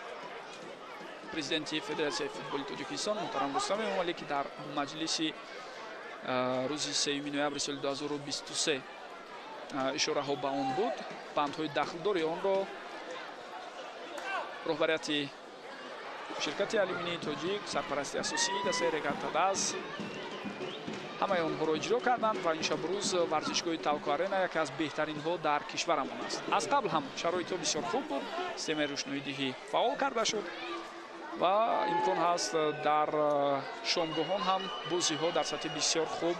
президенти Федератсияи футболи Тоҷикистон муҳтарам Рустам Эмомалӣ, ки дар маҷлиси рӯзи 3 ноябри соли 2023 ишораҳо ба он буд, бандҳои дахлдори онро роҳбарияти ширкати алюминии тоҷик, сарпарасти асосии дастаи Регар-ТадАЗ ҳамаи онҳоро иҷро карданд ва ин шабу рӯз варзишгоҳи Талко Арена яке аз беҳтаринҳо дар кишварамон аст. Аз қабл ҳам шароитҳо бисёр хуб буд, системаи рӯшноидиҳӣ фаъол карда шуд ва имкон ҳаст дар шомгоҳон ҳам бозиҳо дар сатҳи бисёр хуб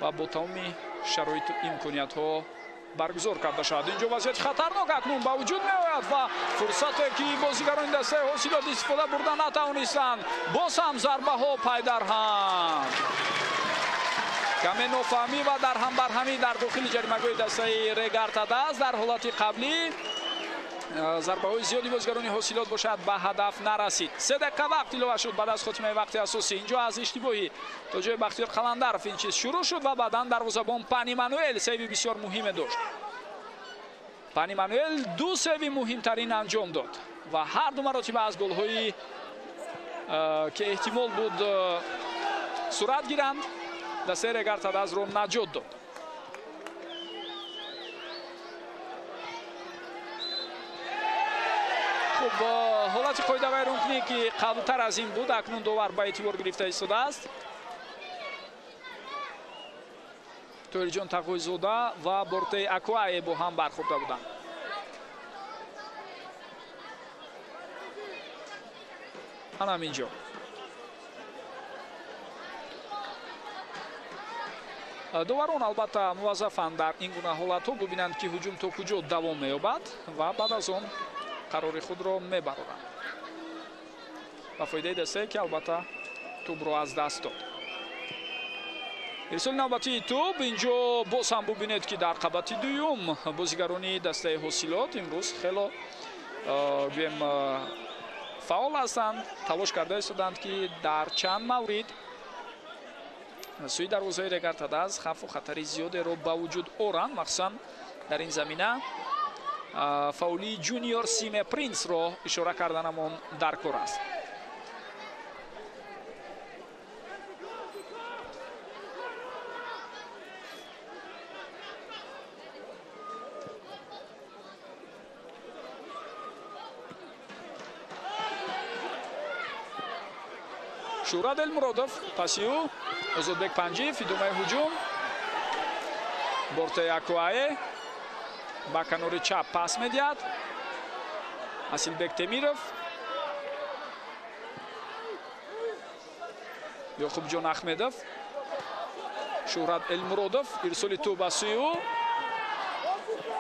ва бо тамоми шароиту имкониятҳо баргузор карда шавад. Инҷо вазъияти хатарнок акнун ба вуҷуд меояд ва фурсате ки бозигарони дастаи ҳосилот истифода бурда натавонистанд. Боз ҳам зарбаҳо пайдарҳам. Каме нофаҳмӣ ва дарҳамбарҳамӣ дар дохили ҷаримагоҳи дастаи Регар-ТадАЗ дар ҳолати қаблӣ. Зарбаҳои зиёди бозигарони ҳосилот бошад ба ҳадаф нарасид. 3 дақиқа вақт илова шуд баъд аз хотимаи вақти асосӣ. Инҷо аз иштибоҳи то ҷои Бахтиёр Қаландаров ин чиз шурӯъ шуд ва баъдан дарвозабон Пани Мануэл сейви бисёр муҳиме дошт. Пани Мануэл 2 сейви муҳимтарин анҷом дод ва ҳар ду маротиба аз голҳои ки эҳтимол буд сурат гиранд, дастаи Регар-ТадАЗро наҷот дод. Хуб, ҳолати қоидавайронкунӣ ки қаблтар аз ин буд, акнун довар ба эътибор гирифта истодааст. Тоҳирҷон Тағойзода ва Бортеи Аквае бо ҳам бархӯрда буданд. Ана ҳаминҷо доварон албатта муваззафанд дар ин гуна ҳолатҳо бубинанд, ки ҳуҷум то куҷо давом меёбад ва баъд аз он қарори худро мебароранд ба фоидаи дастае, ки албатта тӯбро аз даст дод. Ирсоли навбатии тӯб инҷо боз ҳам бубинед, ки дар қабати дуюм бозигарони дастаи ҳосилот имрӯз хело гӯем фаъол ҳастанд, талош карда истоданд, ки дар чанд маврид сӯи дарвозаи Регар-ТадАЗ хавфу хатари зиёдеро ба вуҷуд оранд. Махсусан дар ин замина фаъолии Ҷуниор Симе Принсро ишора карданамон дар кор аст. Шӯҳрат Элмуродов, паси ӯ Озодбек Панҷиев, идомаи ҳуҷум. Бортеи Аквае ба канори чап пас медиҳад. Асилбек Темиров, Ёқубҷон Ахмедов, Шӯҳрат Элмуродов, ирсоли тӯб ба сӯи ӯ.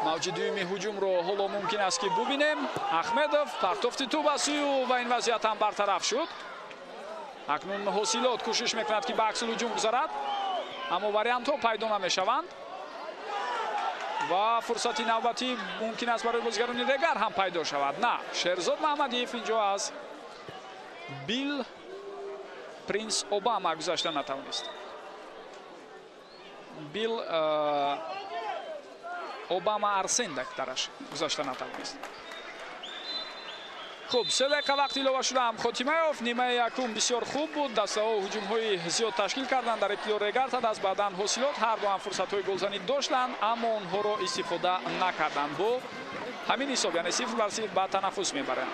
Мавҷи дуюми ҳуҷумро ҳоло мумкин аст, ки бубинем. Ахмедов партофти тӯб ба сӯи ӯ ва ин вазъият ҳам бартараф шуд. Акнун ҳосилот кӯшиш мекунад, ки ба аксул ҳуҷум гузарад, аммо вариантҳо пайдо намешаванд. Ва фурсати навбатӣ мумкин аст барои бозигарони Регар ҳам пайдо шавад. На, Шерзод Маҳмадиев инҷо аз Бил Принс Обама гузашта натавонист. Бил Обама Арсен дактараш гузашта натавонист. Хуб, 3 дақиқа вақт илова шуда ҳам хотима ёфт. Нимаи якум бисёр хуб буд. Дастаҳо ҳуҷумҳои зиёд ташкил карданд. Дар ибтидо Регар аз баъдан Ҳосилот ҳар ду ҳам фурсатҳои голзанӣ доштанд, аммо онҳоро истифода накарданд. Бо ҳамин ҳисоб, яъне 0-0 ба танаффус мебаранд.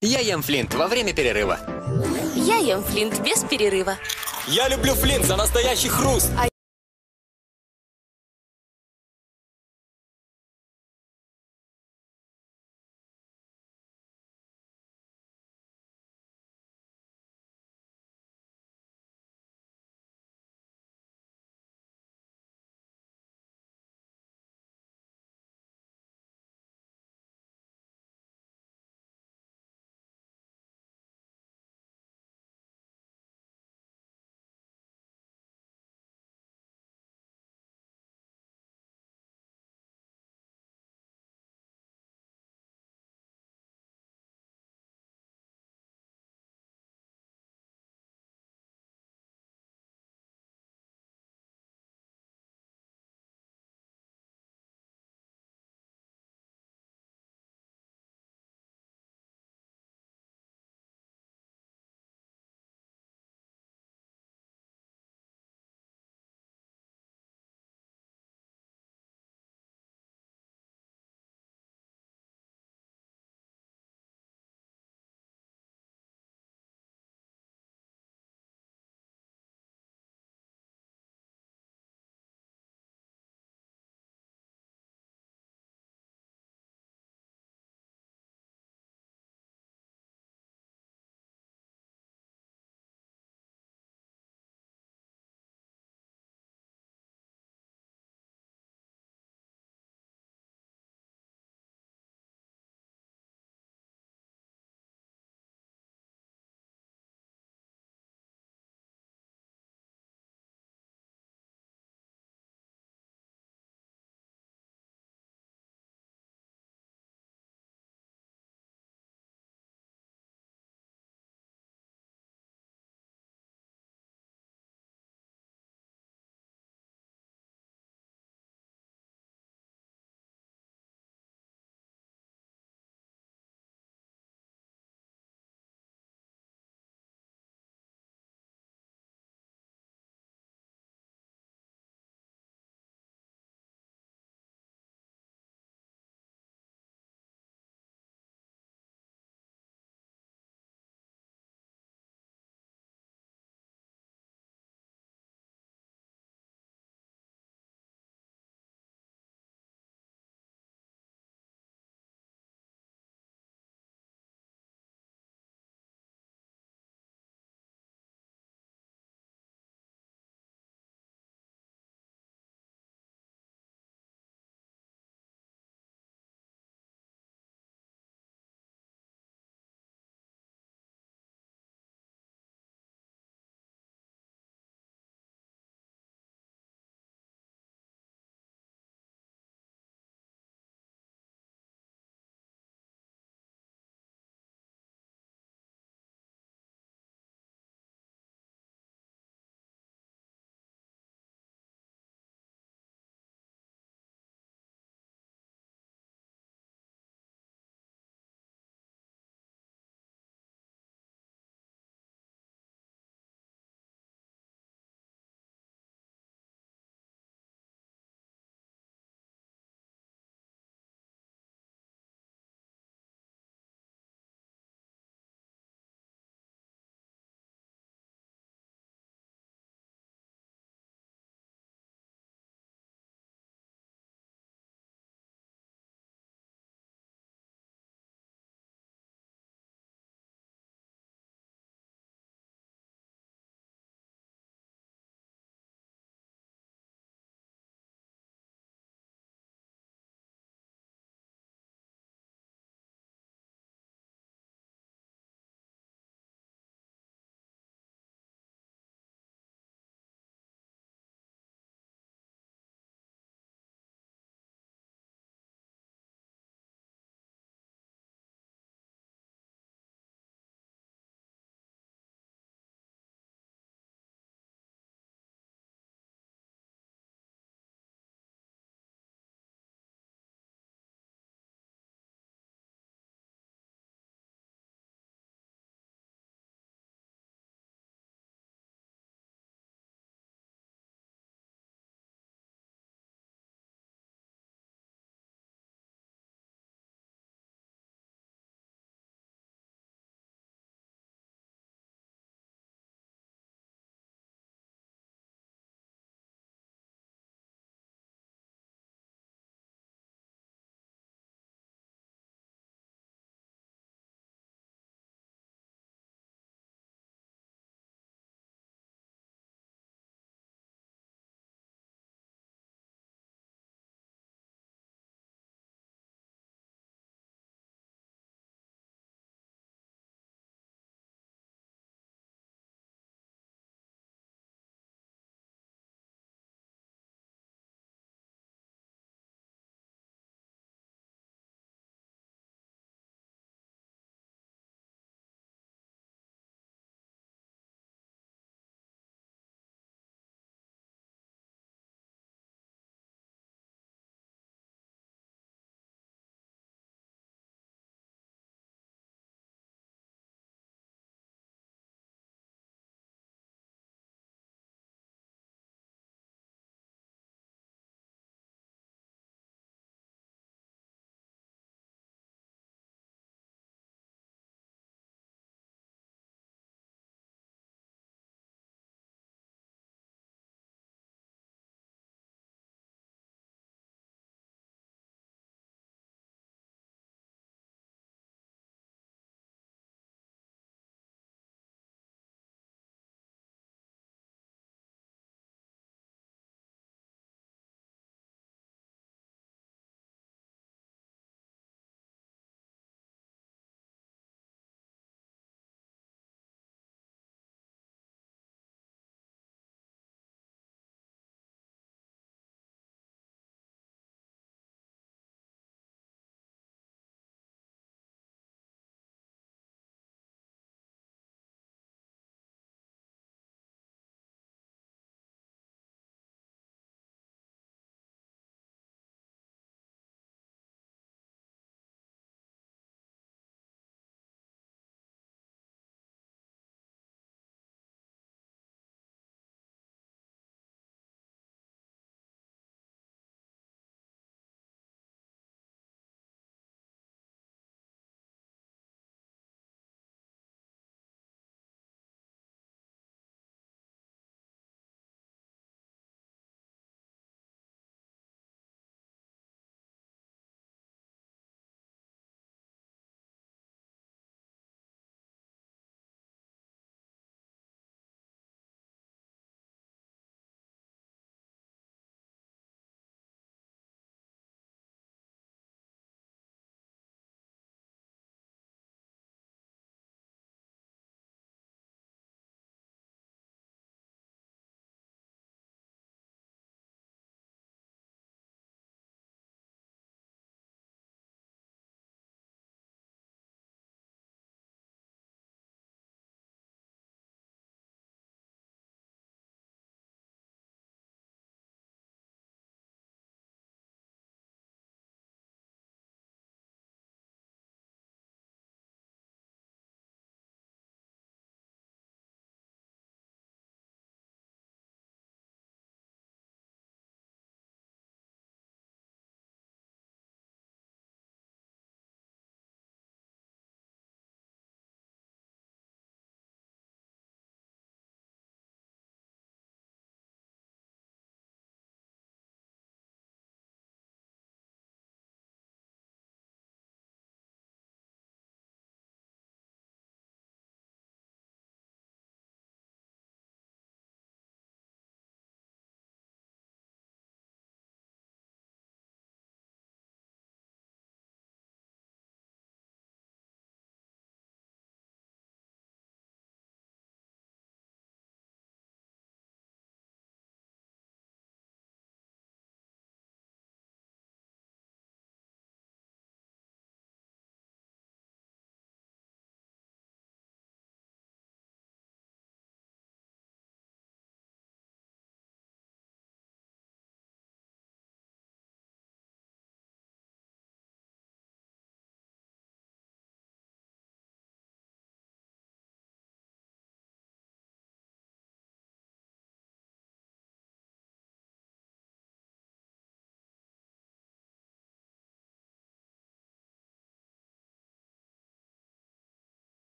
Я ем Флинт во время перерыва. Я ем Флинт без перерыва. Я люблю Флинт за настоящий хруст.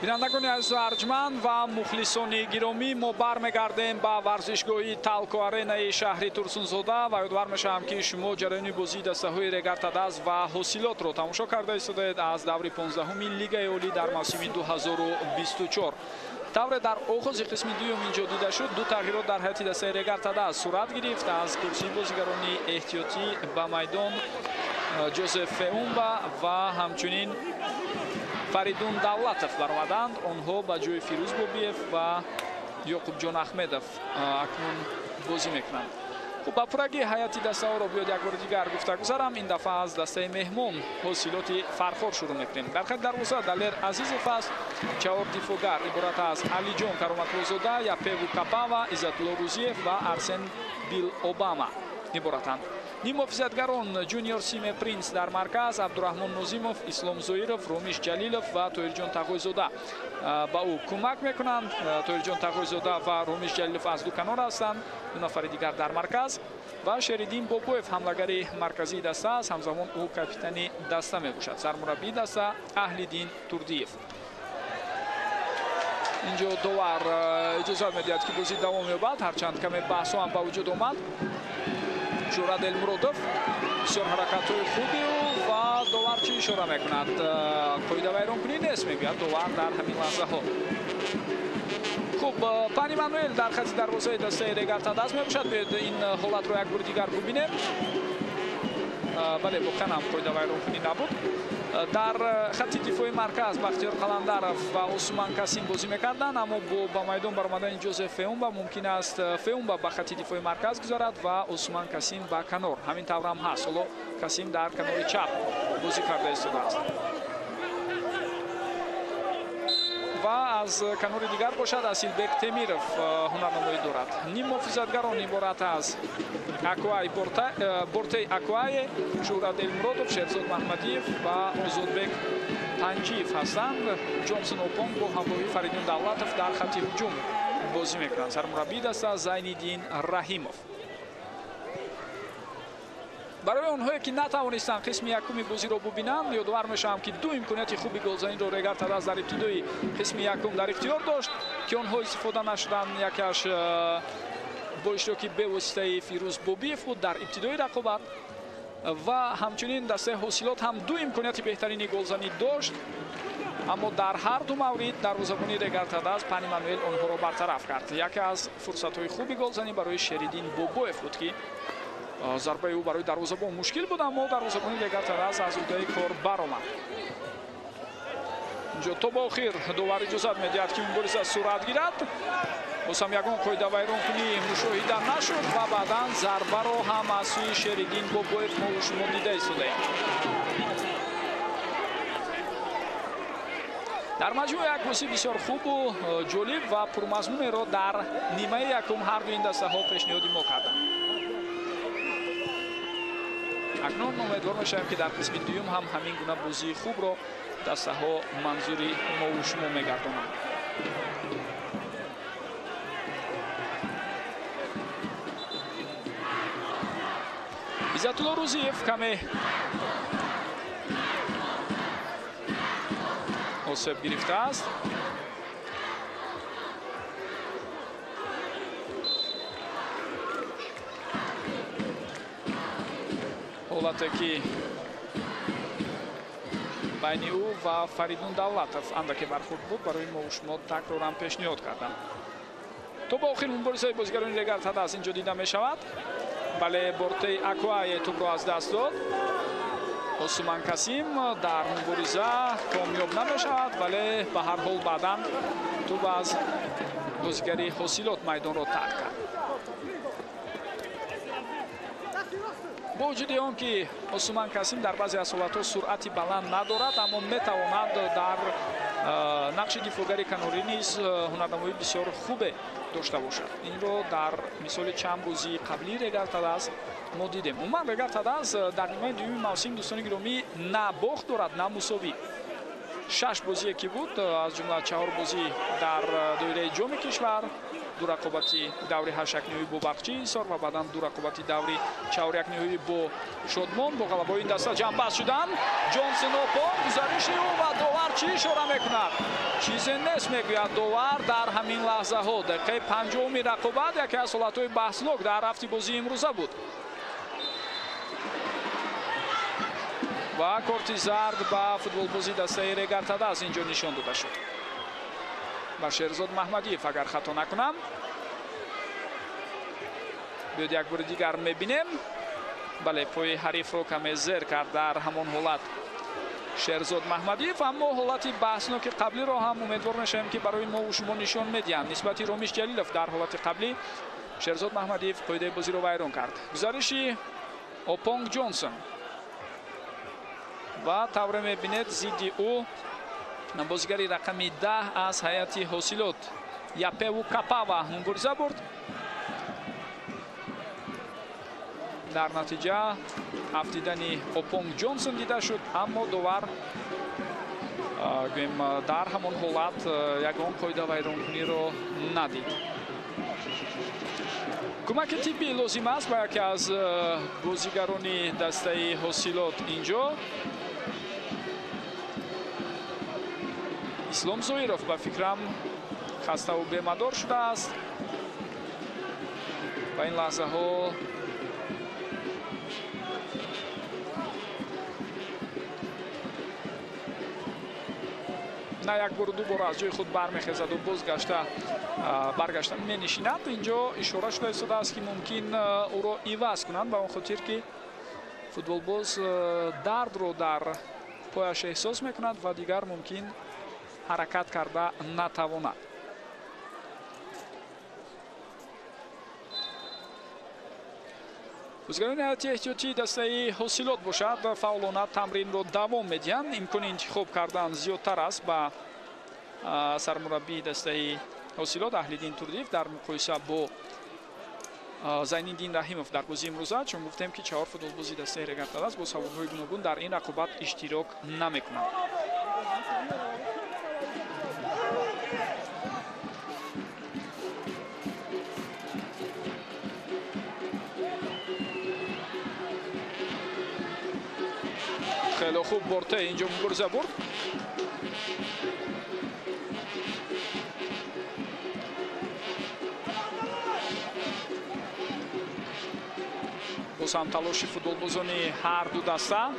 Бинандагони азизу арҷманд ва мухлисони гиромӣ, мо бармегардем ба варзишгоҳи Талко Аренаи шаҳри Турсунзода ва ёдовар мешавам, ки шумо ҷараёни бозии дастаҳои Регар-ТадАЗ ва Ҳосилотро тамошо карда истодаед аз даври 15-уми Лигаи Олӣ дар мавсими 2024. Тавре дар оғози қисми дуюм инҷо дида шуд, ду тағйирот дар ҳайати дастаи Регар-ТадАЗ сурат гирифт. Аз курсии бозигарони эҳтиётӣ ба майдон Ҷозеф Феумба ва ҳамчунин Фаридун Давлатов баромаданд. Онҳо ба ҷои Фирӯз Бобиев ва Ёқубҷон Аҳмедов акнун бозӣ мекунанд. Хуб, ба пуррагӣ ҳайати дастаҳоро биёд як бори дигар гуфта гузарам. Ин дафъа аз дастаи меҳмон Ҳосилоти Фархор шурӯъ мекунем. Дар хати дарвоза Далер Азизов аст. Чаҳор дифоъгар иборат аз Алиҷон Кароматлозода, Япеву Капава, Иззатулло Рӯзиев ва Арсен Бил Обама иборатанд. Ниммуҳофизатгарон Ҷуниор Симе Принс дар марказ, Абдураҳмон Нозимов, Ислом Зоиров, Ромиш Ҷалилов ва Тоҳирҷон Тағойзода ба ӯ кӯмак мекунанд. Тоҳирҷон Тағойзода ва Ромиш Ҷалилов аз ду канор ҳастанд, ду нафари дигар дар марказ ва Шериддин Бобоев ҳамлагари марказии даста аст. Ҳамзамон ӯ капитани даста мебошад. Сармураббии даста Аҳлиддин Турдиев. Инҷо довар иҷозат медиҳад, ки бозӣ давом ёбад, ҳарчанд каме баҳсҳо ҳам ба вуҷуд омад. Шӯҳрат Элмуродов бисёр ҳаракатҳои хуби ӯ ва довар чӣ ишора мекунад? Қоидавайронкунӣ нест, мегӯяд довар дар ҳамин лаҳзаҳо. Хуб, Пани Мануэл дар хати дарвозаи дастаи Регар-ТадАЗ мебошад. Биёед ин ҳолатро як бори дигар бубинем. Бале, воқеан ҳам қоидавайронкунӣ набуд. Дар хати дифои марказ Бахтиёр Қаландаров ва Усман Касим бозӣ мекарданд, аммо бо ба майдон баромадани Ҷозеф Феумба мумкин аст Феумба ба хати дифои марказ гузарад ва Усман Касим ба канор. Ҳамин тавр ҳам ҳаст. Ҳоло Касим дар канори чап бозӣ карда истодааст. Ва аз канори дигар бошад Асилбек Темиров ҳунарнамоӣ дорад. Ниммуҳофизатгарон иборат аз Акуай Бортей Акуае, Шӯҳрат Элмуродов, Шерзод Маҳмадиев ва Озодбек Панҷиев ҳастанд. Ҷонсон Опонг бо ҳамроҳии Фаридун Давлатов дар хати ҳуҷум бозӣ мекунанд. Сармураббии даста Зайниддин Раҳимов. Барои онҳое ки натавонистанд қисми якуми бозиро бубинанд, ёдовар мешавам, ки ду имконияти хуби голзаниро Регар-ТадАЗ дар ибтидои қисми якум дар ихтиёр дошт, ки онҳо истифода нашуданд. Якеаш бо иштироки бевоситаи Фирӯз Бобиев буд дар ибтидои рақобат ва ҳамчунин дастаи Ҳосилот ҳам ду имконияти беҳтарини голзанӣ дошт, аммо дар ҳар ду маврид дарвозабони Регар-ТадАЗ Пани Мануэл онҳоро бартараф кард. Яке аз фурсатҳои хуби голзанӣ барои Шериддин Бобоев буд, ки зарбаи ӯ барои дарвозабон мушкил буд, аммо дарвозабони Регар-ТадАЗ аз уҳдаи кор баромад. Инҷо то ба охир довар иҷозат медиҳад, ки мубориза сурат гирад. Боз ҳам ягон қоидавайронкунӣ мушоҳида нашуд ва баъдан зарбаро ҳам аз сӯи Шериддин Бобоев мо шумо дида истодаем. Дар маҷмӯъ як бозӣ бисёр хубу ҷолиб ва пурмазмунеро дар нимаи якум ҳар ду ин дастаҳо пешниҳоди мо карданд. Акнун умедвор мешавем, ки дар қисми дуюм ҳам ҳамин гуна бозии хубро дастаҳо манзури мову шумо мегардонанд. Иззатулло Рӯзиев каме осеб гирифтааст. Ҳолате ки байни ӯ ва Фаридун Давлатов андаке бархурд буд, барои мо шумо такроран пешниҳод кардам. То ба охир муборизаи бозигарони Регар-ТадАЗ инҷо дида мешавад. Бале, Бортей Акуае тӯбро аз даст дод. Осуман Касим дар мубориза комёб намешавад, вале ба ҳар ҳол баъдан тӯб аз бозигари Ҳосилот майдонро тарк кард. Бо вуҷуди он ки Осуман Касим дар баъзе аз ҳолатҳо суръати баланд надорад, аммо метавонад дар нақши дифоъгари канорӣ низ ҳунарнамоии бисёр хубе дошта бошад. Инро дар мисоли чанд бозии қаблии Регар-ТадАЗ мо дидем. Умуман Регар-ТадАЗ дар нимаи дуюми мавсим, дӯстони гиромӣ, на бохт дорад, на мусовӣ. 6 бозие ки буд, аз ҷумла 4 бозӣ дар доираи ҷоми кишвар, Ду рақобати даври ҳашякниҳоӣ бо Барқчии Ҳисор ва баъдан ду рақобати даври чаҳорякниҳоӣ бо Шодмон бо ғалабаҳои ин даста ҷамъбаст шуданд. Ҷонсон Опонг, гузариши ӯ ва довар чӣ ишора мекунад? Чизе нест, мегӯяд довар дар ҳамин лаҳзаҳо. Дақиқаи 50-уми рақобат яке аз ҳолатҳои баҳснок дар рафти бозии имрӯза буд. Ва корти зард ба футболбози дастаи Регар-ТадАЗ инҷо нишон дода шуд. Ба Шерзод Маҳмадиев, агар хато накунам. Биёд як бори дигар мебинем. Бале, пои ҳарифро каме зер кард дар ҳамон ҳолат Шерзод Маҳмадиев, аммо ҳолати баҳсноки қаблиро ҳам умедвор мешавем, ки барои мо шумо нишон медиҳанд. Нисбати Ромиш Ҷалилов дар ҳолати қаблӣ Шерзод Маҳмадиев қоидаи бозиро вайрон кард. Гузариши Опонг Ҷонсон ва тавре мебинед зидди ӯ бозигари рақами 10 аз ҳайати Ҳосилот Япеву Капава мубориза бурд. Дар натиҷа афтидани Опонг Ҷонсон дида шуд, аммо довар гӯем дар ҳамон ҳолат ягон қоида вайронкуниро надид. Кӯмаки тиббӣ лозим аст ба яке аз бозигарони дастаи Ҳосилот инҷо. Ислом Зоиров ба фикрам хаставу бемадор шудааст. Ба ин лаҳзаҳо на як бору ду бор аз ҷои худ бармехезаду боз баргашта менишинад. Инҷо ишора шуда истодааст, ки мумкин ӯро иваз кунанд, ба он хотир ки футболбоз дардро дар пояш эҳсос мекунад ва дигар мумкин ҳаракат карда натавонад. Бозигарони ҳайати эҳтиётии дастаи Ҳосилот бошад, фаъолона тамринро давом медиҳанд. Имкони интихоб кардан зиёдтар аст ба сармураббии дастаи Ҳосилот Аҳлиддин Турдиев дар муқоиса бо Зайниддин Раҳимов дар бозии имрӯза, чун гуфтем ки 4 футболбози дастаи Регар-ТадАЗ бо сабабҳои гуногун дар ин рақобат иштирок намекунанд. Хеле хуб Борте инҷо мубориза бурд. Боз ҳам талоши футболбозони ҳар ду даста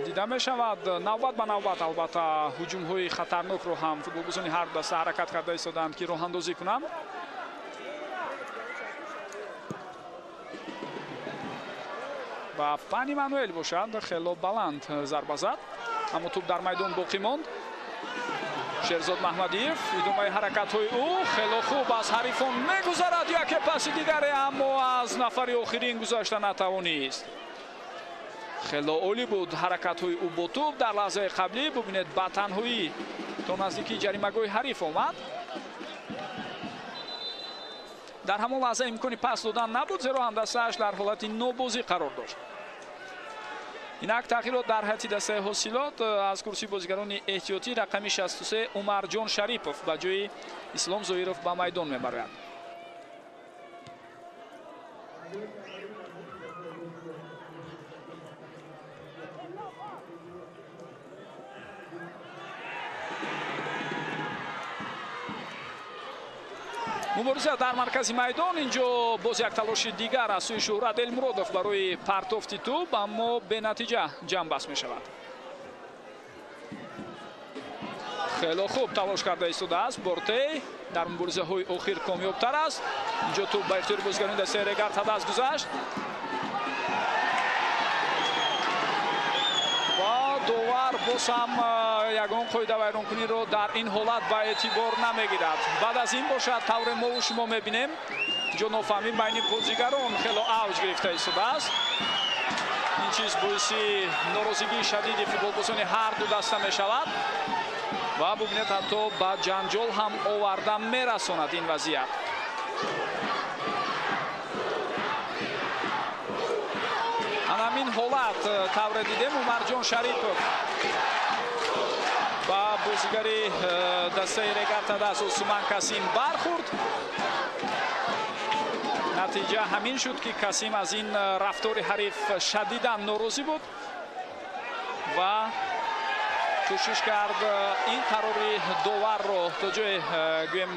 дида мешавад. Навбат ба навбат албатта ҳуҷумҳои хатарнокро ҳам футболбозони ҳар ду даста ҳаракат карда истодаанд, ки роҳандозӣ кунанд. Ва Пани Мануэл бошад, хело баланд зарба зад, аммо тӯб дар майдон боқӣ монд. Шерзод Маҳмадиев, идомаи ҳаракатҳои ӯ хело хуб аз ҳарифон мегузарад, яке паси дигаре, аммо аз нафари охирин гузашта натавонист. Хело олӣ буд ҳаракатҳои ӯ бо тӯб дар лаҳзаи қаблӣ. Бубинед, ба танҳоӣ то наздикии ҷаримагоҳи ҳариф омад. Дар ҳамон лаҳза имкони пас додан набуд, зеро ҳамдастааш дар ҳолати нобозӣ қарор дошт. Инак тағйирот дар ҳайати дастаи Ҳосилот. Аз курсии бозигарони эҳтиётӣ рақами 63 Умарҷон Шарипов ба ҷои Ислом Зоиров ба майдон мебарояд. Мубориза дар маркази майдон. Инҷо боз як талоши дигар аз сӯи Шӯҳрат Элмуродов барои партофти тӯб, аммо бенатиҷа ҷамъбаст мешавад. Хело хуб талош карда истодааст Бортей, дар муборизаҳои охир комёбтар аст. Инҷо тӯб ба ихтиёри бозигарони дастаи Регар-ТадАЗ гузашт ва довар боз ҳам ягон қоида вайронкуниро дар ин ҳолат ба эътибор намегирад. Баъд аз ин бошад, тавре мову шумо мебинем, инҷо нофаҳмӣ байни бозигарон хело авҷ гирифта истодааст. Ин чиз боиси норозигии шадиди футболбозони ҳар ду даста мешавад ва бубинед, ҳатто ба ҷанҷол ҳам оварда мерасонад ин вазъият. Ҳамин ҳолат тавре дидем, Умарҷон Шарипов ба бозигари дастаи Регар-ТадАЗ Усман Касим бархӯрд. Натиҷа ҳамин шуд, ки Касим аз ин рафтори ҳариф шадидан норозӣ буд ва кӯшиш кард ин қарори доварро то ҷое гӯем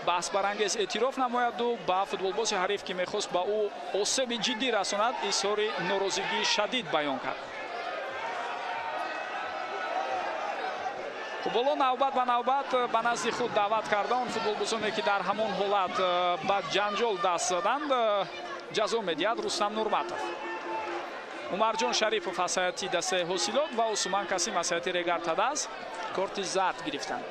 баҳсбарангез эътироф намояду ба футболбози ҳариф, ки мехост ба ӯ осеби ҷиддӣ расонад, изҳори норозигии шадид баён кард. Футболо навбат ба навбат ба назди худ даъват карда он футболбозоне, ки дар ҳамон ҳолат ба ҷанҷол даст заданд, ҷазо медиҳад Рустам Нурматов. Умарҷон Шарипов аз ҳайати дастаи Ҳосилот ва Усман Касим аз ҳайати Регар-ТадАЗ корти зард гирифтанд.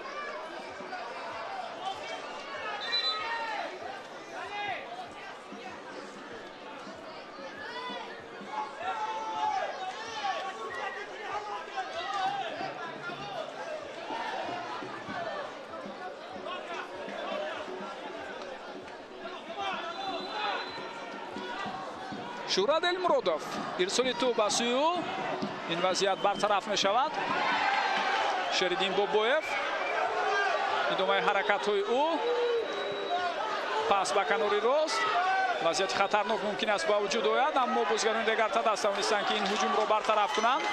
Шӯҳрат Элмуродов ирсоли тӯб ба сӯи ӯ, ин вазъият бартараф мешавад. Шериддин Бобоев, идомаи ҳаракатҳои ӯ, пас ба канори рост, вазъияти хатарнок мумкин аст ба вуҷуд ояд, аммо бозигарони Регар-ТадАЗ тавонистанд, ки ин ҳуҷумро бартараф кунанд.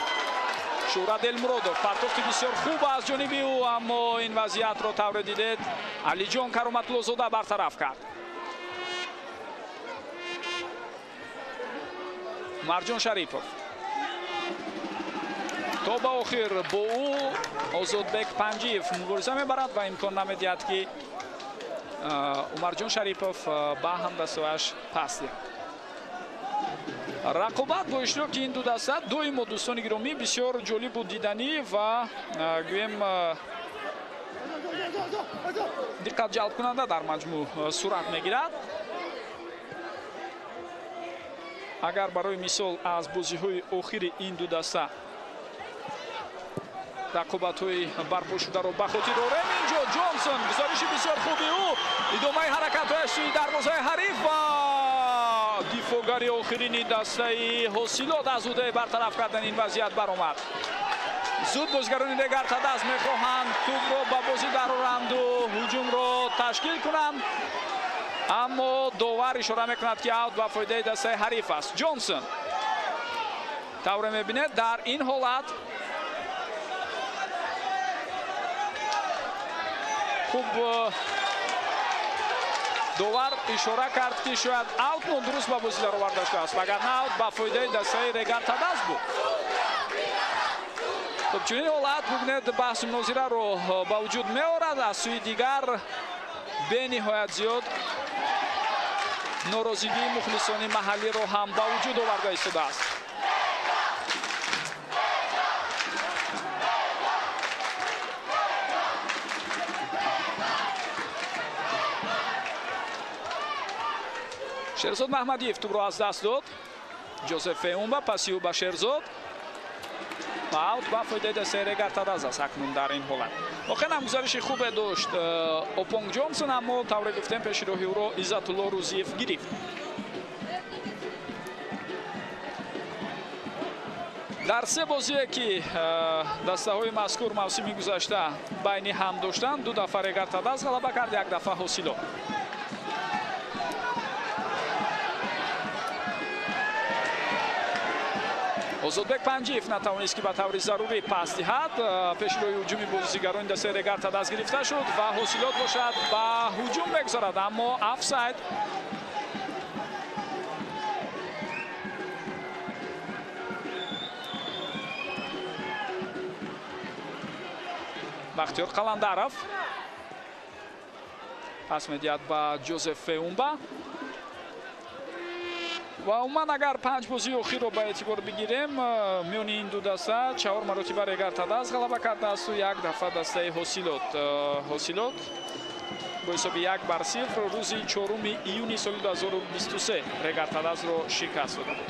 Шӯҳрат Элмуродов партофти бисёр хуб аз ҷониби ӯ, аммо ин вазъиятро тавре дидед Алиҷон Кароматуллозода бартараф кард. Марҷон Шарипов то ба охир бо ӯ Озодбек Панҷиев мубориза мебарад ва имкон намедиҳад, ки Умарҷон Шарипов ба ҳамдастааш пас диҳад. Рақобат бо иштироки ин ду даста доимо, дӯстони гиромӣ, бисёр ҷолибу диданӣ ва гӯем диққат ҷалбкунанда дар маҷмӯъ сурат мегирад. Агар барои мисол аз бозиҳои охири ин ду даста рақобатҳои барпо шударо ба хотир орем, инҷо Ҷонсон, гузориши бисёр хуби ӯ, идомаи ҳаракатҳояш сӯи дарвозаи ҳариф ва дифоъгари охирини дастаи Ҳосилот аз ӯҳдаи бартараф кардани ин вазъият баромад. Зуд бозигарони Регар-ТадАЗ мехоҳанд тӯбро ба бозӣ дароранду ҳуҷумро ташкил кунанд, аммо довар ишора мекунад, ки аут ба фоидаи дастаи ҳариф аст. Ҷонсон тавре мебинед дар ин ҳолат хуб довар ишора кард, ки шояд аут нодуруст ба бозӣ дароварда шудааст, вагарна аут ба фоидаи дастаи Регар-ТадАЗ буд. Хуб, чунин ҳолат бубинед баҳсу мунозираро ба вуҷуд меорад. Аз сӯи дигар бениҳоят зиёд норозигии мухлисони маҳаллиро ҳам ба вуҷуд оварда истодааст. Шерзод Маҳмадиев тӯбро аз даст дод. Ҷозеф Феумба паси ӯ ба Шерзод ва аут ба фоидаи дастаи Регар-ТадАЗ аст акнун дар ин ҳолат. Воқеан ҳам гузариши хубе дошт Опонг Ҷонсон, аммо тавре гуфтем пеши роҳи ӯро Иззатулло Рӯзиев гирифт. Дар се бозие, ки дастаҳои мазкур мавсими гузашта байни ҳам доштанд, ду дафъа Регар-ТадАЗ ғалаба кард, як дафъа Ҳосилот. Озодбек Панҷиев натавонист, ки ба таври зарурӣ пас диҳад. Пеши роҳи ҳуҷуми бозигарони дастаи Регар-ТадАЗ гирифта шуд ва Ҳосилот бошад ба ҳуҷум мегузарад, аммо офсайд. Бахтиёр Қаландаров пас медиҳад ба Ҷозеф Феумба. Ва умуман агар панҷ бозии охирро ба эътибор бигирем, миёни ин ду даста чаҳор маротиба Регар-ТадАЗ ғалаба кардаасту як дафъа дастаи Ҳосилот. Ҳосилот бо ҳисоби 1-0 рӯзи 4 июни соли 2023 Регар-ТадАЗро шикаст дода буд.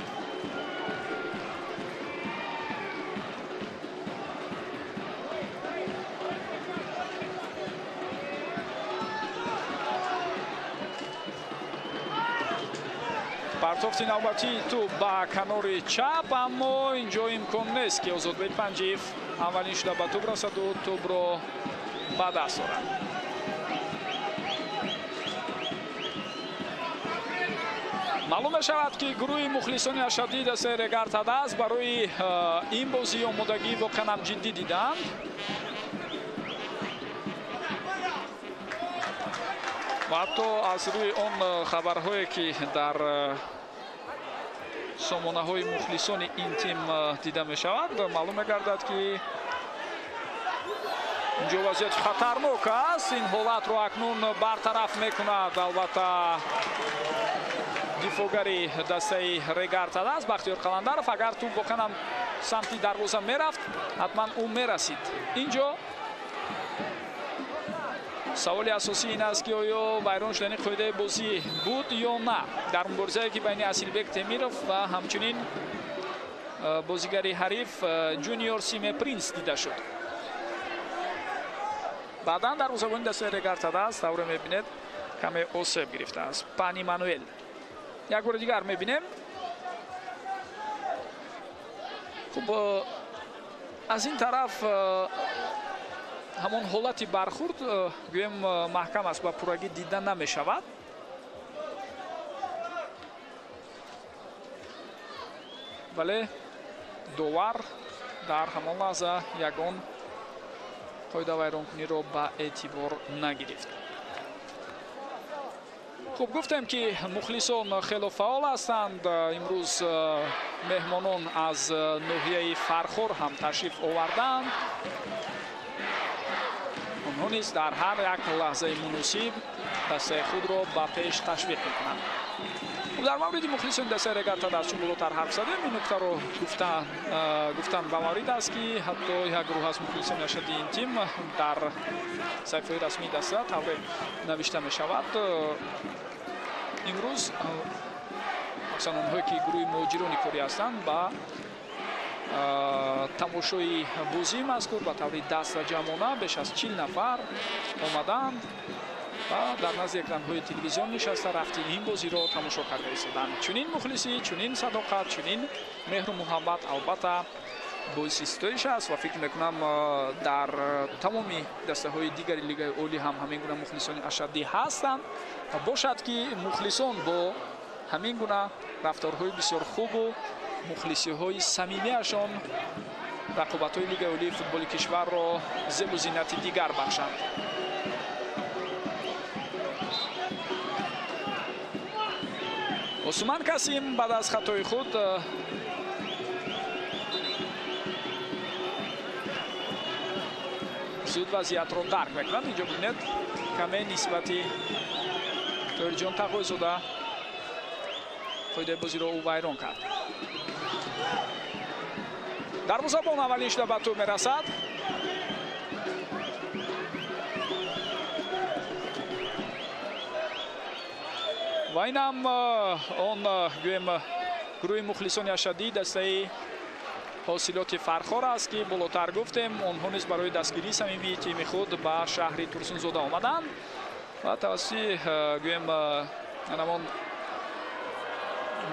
Партофти навбатии тӯб ба канори чап, аммо инҷо имкон нест, ки Озодбек Панҷиев аввалин шуда ба тӯб расаду тӯбро ба даст орад. Маълум мешавад, ки гурӯҳи мухлисони ашаддии дастаи Регар ТадАЗ барои ин бозӣ омодагӣ воқеан ҳам ҷиддӣ диданд. Ва ҳатто аз рӯи он хабарҳое, ки дар сомонаҳои мухлисони ин тим дида мешавад, маълум мегардад, ки инҷо вазъияти хатарнок аст. Ин ҳолатро акнун бартараф мекунад албатта дифоъгари дастаи Регар ТадАЗ Бахтиёр Қаландаров. Агар тӯб воқеан ҳам самти дарвоза мерафт, ҳатман ӯ мерасид. Инҷо саволи асосӣ ин аст, ки оё вайрон шудани қоидаи бозӣ буд ё на дар муборизае, ки байни Асилбек Темиров ва ҳамчунин бозигари ҳариф Ҷуниор Симе Принс дида шуд. Баъдан дарвозабони дастаи Регар ТадАЗ, тавре мебинед, каме осеб гирифтааст. Пани Мануэл. Як бори дигар мебинем. Хуб, аз ин тараф ҳамон ҳолати бархурд, гӯем, маҳкам аст ва пуррагӣ дида намешавад. Вале довар дар ҳамон лаҳза ягон қоидавайронкуниро ба эътибор нагирифт. Хуб, гуфтем, ки мухлисон хело фаъол ҳастанд. Имрӯз меҳмонон аз ноҳияи Фархор ҳам ташриф оварданд. Онҳо низ дар ҳар як лаҳзаи муносиб дастаи худро ба пеш ташвиқ мекунанд. Дар мавриди мухлисони дастаи Регар ТадАЗ чун болотар ҳарф задем, ин нуктаро гуфтан ба маврид аст, ки ҳатто як гурӯҳ аз мухлисони ашаддии ин тим дар саҳифаҳои расмии даста тавре навишта мешавад, имрӯз махсусан онҳое, ки гурӯҳи муҳоҷирони корӣ ҳастанд, ба тамошои бозии мазкур ба таври дастаҷамъона беш аз 40 нафар омаданд ва дар назди экранҳои телевизион нишаста рафти ин бозиро тамошо карда истоданд. Чунин мухлисӣ, чунин садоқат, чунин меҳру муҳаббат албатта боиси ситоиш аст ва фикр мекунам, дар тамоми дастаҳои дигари Лигаи Олӣ ҳам ҳамин гуна мухлисони ашаддӣ ҳастанд ва бошад, ки мухлисон бо ҳамин гуна рафторҳои бисёр хубу мухлисиҳои самимиашон рақобатҳои Лигаи Олии футболи кишварро зебу зинати дигар бахшанд. Осуман Касим баъд аз хатои худ зуд вазъиятро дарк мекунад. Инҷо бибинед, каме нисбати Тоҳирҷон Тағойзода қоидаи бозиро ӯ вайрон кард. Дарвозабон аввалин шуда ба тӯб мерасад. Ва инам он, гӯем, гурӯҳи мухлисони ашаддии дастаи Ҳосилоти Фархор аст, ки болотар гуфтем, онҳо низ барои дастгирии самимии тими худ ба шаҳри Турсунзода омаданд ва тавассути, гӯем, ҳамон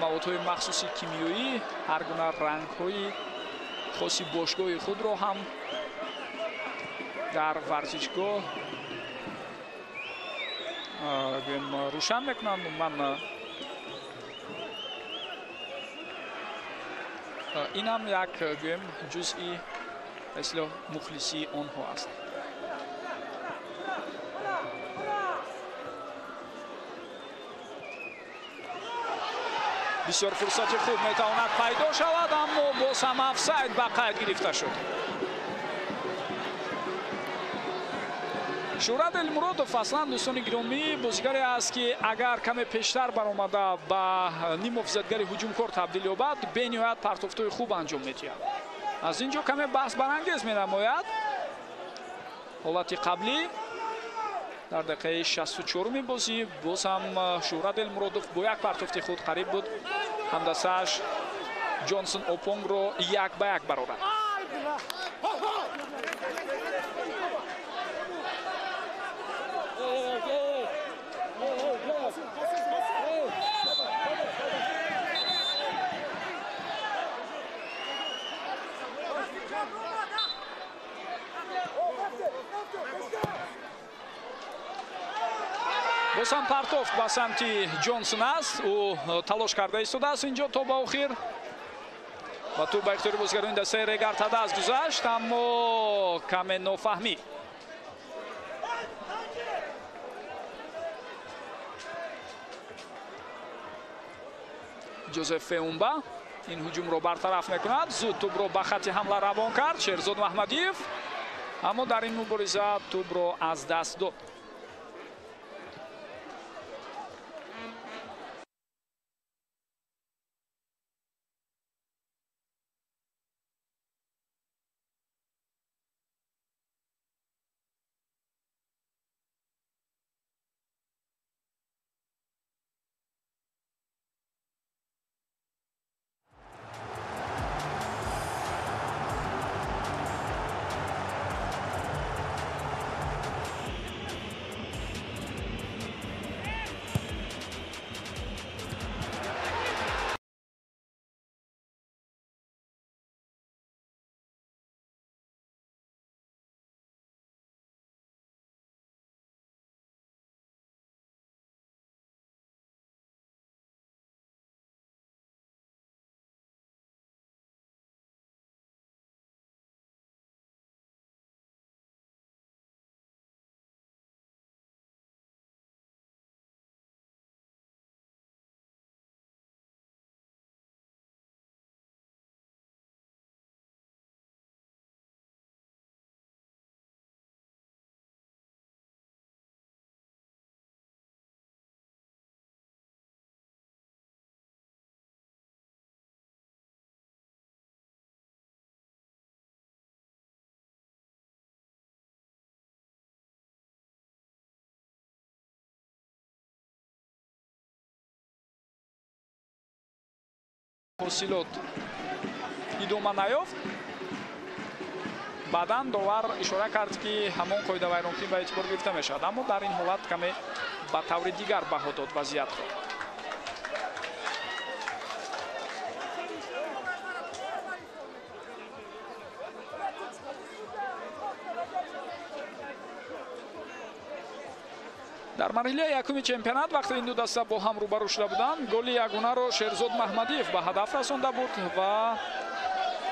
маводҳои махсуси кимиёӣ ҳар гуна рангҳои хоси бошгоҳи худро ҳам дар варзишгоҳ, гӯем, рӯшан мекунанд. Умуман, инам як, гӯем, ҷузъи ба истилоҳ мухлисии онҳо аст. Бисёр фурсати хуб метавонад пайдо шавад, аммо боз ҳам офсайд ба қайд гирифта шуд. Шӯҳрат Элмуродов аслан, дӯстони гиромӣ, бозигаре аст, ки агар каме пештар баромада ба ниммуҳофизатгари ҳуҷумкор табдил ёбад, бениҳоят партофтҳои хуб анҷом медиҳад. Аз ин ҷо каме баҳсбарангез менамояд ҳолати қаблӣ. Дар дақиқаи 64-уми бозӣ боз ҳам Шӯҳрат Элмуродов бо як партофти худ қариб буд ҳамдастааш Ҷонсон Опонгро як ба як барорад. Боз ҳам партофт ба самти Ҷонсон аст. Ӯ талош карда истодааст инҷо то ба охир. Ва тӯб ба ихтиёри бозигарони дастаи Регар Тадаз гузашт, аммо каме нофаҳмӣ. Ҷозеф Феумба ин ҳуҷумро бартараф мекунад. Зуд тӯбро ба хатти ҳамла равон кард Шерзод Маҳмадиев, аммо дар ин мубориза тӯбро аз даст дод. Ҳосилот идома наёфт. Баъдан довар ишора кард, ки ҳамон қоидавайронкунӣ ба эътибор гирифта мешавад, аммо дар ин ҳолат каме ба таври дигар баҳо дод вазъиятро. Дар марҳилаи якуми чемпионат вақте ин ду даста бо ҳам рӯбарӯ шуда буданд, голи ягонаро Шерзод Маҳмадиев ба ҳадаф расонда буд ва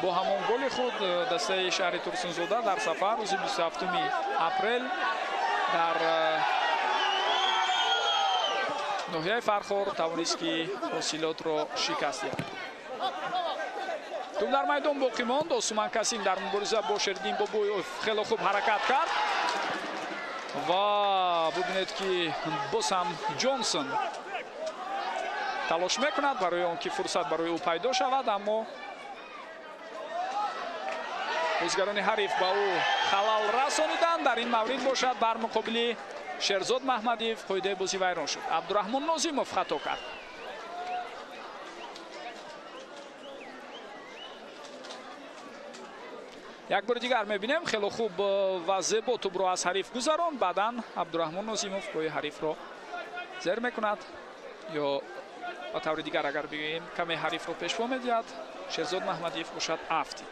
бо ҳамон голи худ дастаи шаҳри Турсунзода дар сафар рӯзи 27 апрел дар ноҳияи Фархор тавонист, ки ҳосилотро шикаст диҳад. Тӯб дар майдон боқӣ монд. Осуман Касим дар мубориза бо Шердин Бобоев хело хуб ҳаракат кард ва бубинед, ки боз ҳам Ҷонсон талош мекунад барои он ки фурсат барои ӯ пайдо шавад, аммо бозигарони ҳариф ба ӯ халал расониданд. Дар ин маврид бошад бар муқобили Шерзод Маҳмадиев қоидаи бозӣ вайрон шуд. Абдураҳмон Нозимов хато кард. Як бори дигар мебинем, хело хуб ва зебо тӯбро аз ҳариф гузаронд. Баъдан Абдураҳмон Нозимов пои ҳарифро зер мекунад ё ба таври дигар агар бигӯем каме ҳарифро пешво медиҳад. Шерзод Маҳмадиев бошад афтид.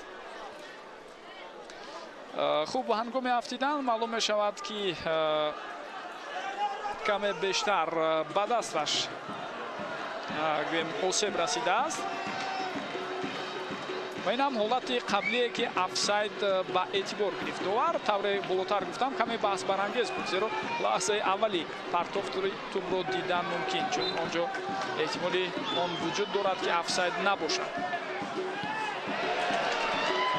Хуб, ҳангоми афтидан маълум мешавад, ки каме бештар ба дасташ гӯем осеб расидааст. Ва ин ҳам ҳолати қаблие, ки офсайд ба эътибор гирифт. Довар тавре болотар гуфтам каме баҳсбарангез буд, зеро лаҳзаи аввали партофти тӯбро дидан мумкин, чун он ҷо эҳтимоли он вуҷуд дорад, ки офсайд набошад.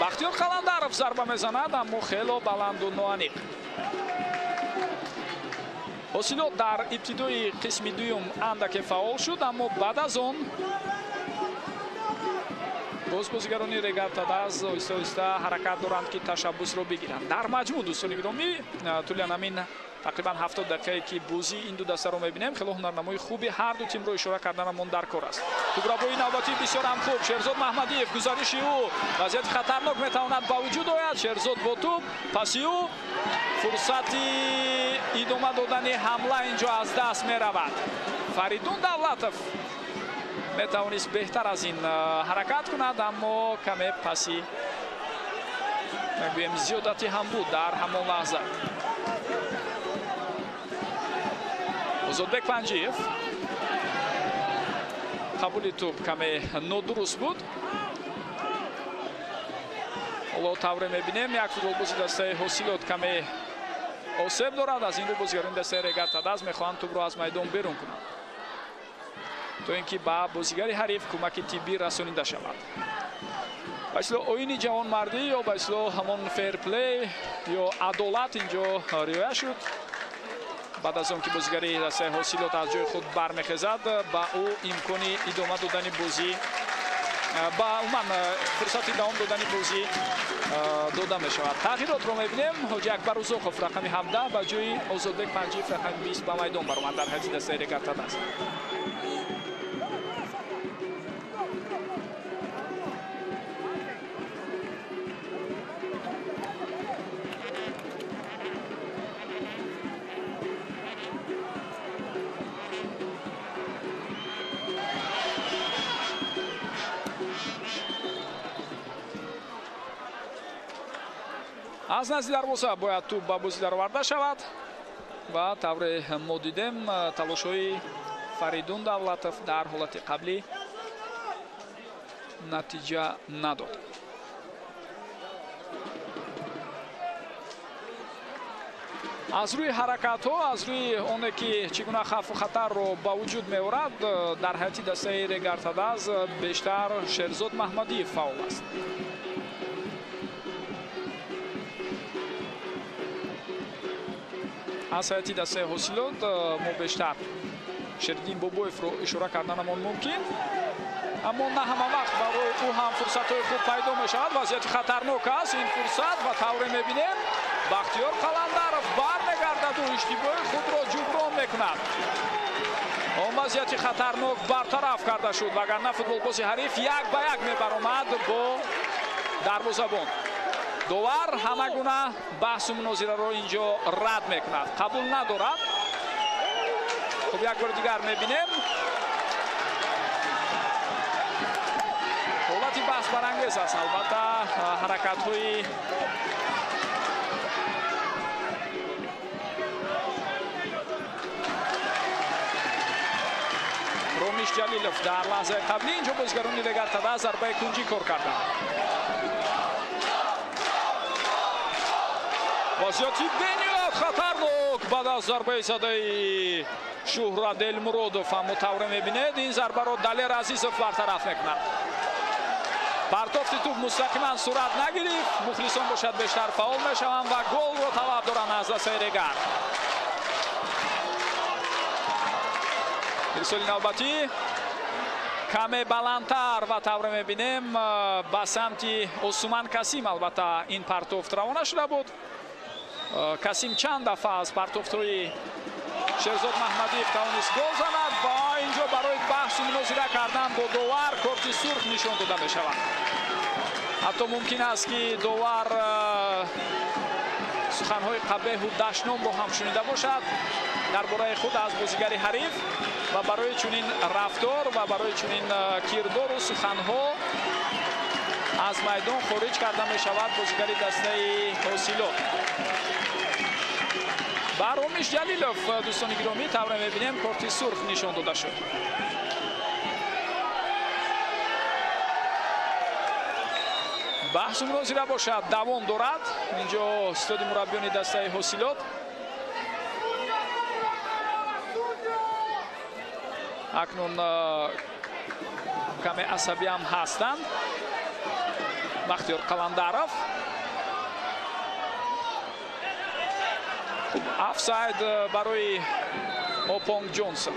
Бахтиёр Қаландаров зарба мезанад, аммо хело баланду ноаниқ. Ҳосилот дар ибтидои қисми дуюм андаке фаъол шуд, аммо баъд аз он боз бозигарони Регар Тадаз оҳиста оҳиста ҳаракат доранд, ки ташаббусро бигиранд. Дар маҷмӯъ, дӯстони гиромӣ, тӯли ҳамин тақрибан 70 дақиқае, ки бозии ин ду дастаро мебинем, хело ҳунарнамои хуби ҳар ду тимро ишора карданамон дар кор аст. Тӯбрабои навбатӣ бисёр ҳам хуб. Шерзод Маҳмадиев, гузариши ӯ вазъияти хатарнок метавонад ба вуҷуд ояд. Шерзод бо тӯб, паси ӯ, фурсати идома додани ҳамла инҷо аз даст меравад. Фаридун Давлатов метавонист беҳтар аз ин ҳаракат кунад, аммо каме паси мегӯем зиёдатӣ ҳам буд дар ҳамон лаҳза. Озодбек Панҷиев қабули тӯб каме нодуруст буд. Ҳоло тавре мебинем, як футболбози дастаи Ҳосилот каме осеб дорад. Аз ин рӯ бозигарони дастаи Регар Тадаз мехоҳанд тӯбро аз майдон берун кунанд, то ин ки ба бозигари ҳариф кӯмаки тиббӣ расонида шавад. Ба истилоҳ оини ҷавонмардӣ ё ба истилоҳ ҳамон ферплей ё адолат инҷо риоя шуд. Баъд аз он ки бозигари дастаи Ҳосилот аз ҷои худ бармехезад, ба ӯ имкони идома додани бозӣ, ба умуман фурсати давом додани бозӣ дода мешавад. Тағйиротро мебинем. Ҳоҷи Акбар Узоқов рақами 17 ба ҷои Озодбек Панҷиев рақами 20 ба майдон баромад дар ҳайати дастаи Регар Тадаз. Аз назди дарвоза бояд тӯб ба бозӣ дароварда шавад ва тавре мо дидем, талошҳои Фаридун Давлатов дар ҳолати қаблӣ натиҷа надод. Аз рӯи ҳаракатҳо, аз рӯи оне ки чӣ гуна хавфу хатарро ба вуҷуд меорад, дар ҳайати дастаи Регар Тадаз бештар Шерзод Маҳмадиев фаъол аст. Аз ҳайати дастаи Ҳосилот мо бештар Шердин Бобоевро ишора карданамон мумкин, аммо на ҳама вақт барои ӯ ҳам фурсатҳои хуб пайдо мешавад. Вазъияти хатарнок аст ин фурсат ва тавре мебинем, Бахтиёр Қаландаров бармегардаду иштибоҳи худро ҷуброн мекунад. Он вазъияти хатарнок бартараф карда шуд, вагарна футболбози ҳариф як ба як мебаромад бо дарвозабон. Довар ҳама гуна баҳсу мунозираро инҷо рад мекунад, қабул надорад. Хуб, як бори дигар мебинем. Ҳолати баҳсбарангез аст. Албатта ҳаракатҳои Ромиш Ҷалилов дар лаҳзаи қаблӣ инҷо бозигарони Регар Тадаз зарбаи кунҷӣ кор карданд. Вазъияти бениҳоят хатарнок баъд аз зарбаи задаи Шуҳрат Элмуродов, аммо тавре мебинед, ин зарбаро Далер Азизов бартараф мекунад. Партофти тӯб мустақиман сурат нагирифт, мухлисон бошад бештар фаъол мешаванд ва голро талаб доранд аз дастаи Регар. Ирсоли навбатӣ каме баландтар ва тавре мебинем ба самти Осуман Касим. Албатта ин партофт равона шуда буд. Касим чанд дафъа аз партофтҳои Шерзод Маҳмадиев тавонист гол занад ва инҷо барои баҳсу мунозира кардан бо довар корти сурх нишон дода мешавад. Ҳатто мумкин аст ки довар суханҳои қабеҳу дашномро ҳам шунида бошад дар бораи худ аз бозигари ҳариф ва барои чунин рафтор ва барои чунин кирдору суханҳо аз майдон хориҷ карда мешавад бозигари дастаи Ҳосилот. Ба Ромиш Ҷалилов, дӯстони гиромӣ, тавре мебинем, корти сурх нишон дода шуд. Баҳсу мунозира бошад давом дорад. Инҷо истоди мураббиёни дастаи Ҳосилот акнун каме асабӣ ҳам ҳастанд. Бахтиёр Қаландаров. Офсайд барои Опонг Ҷонсон.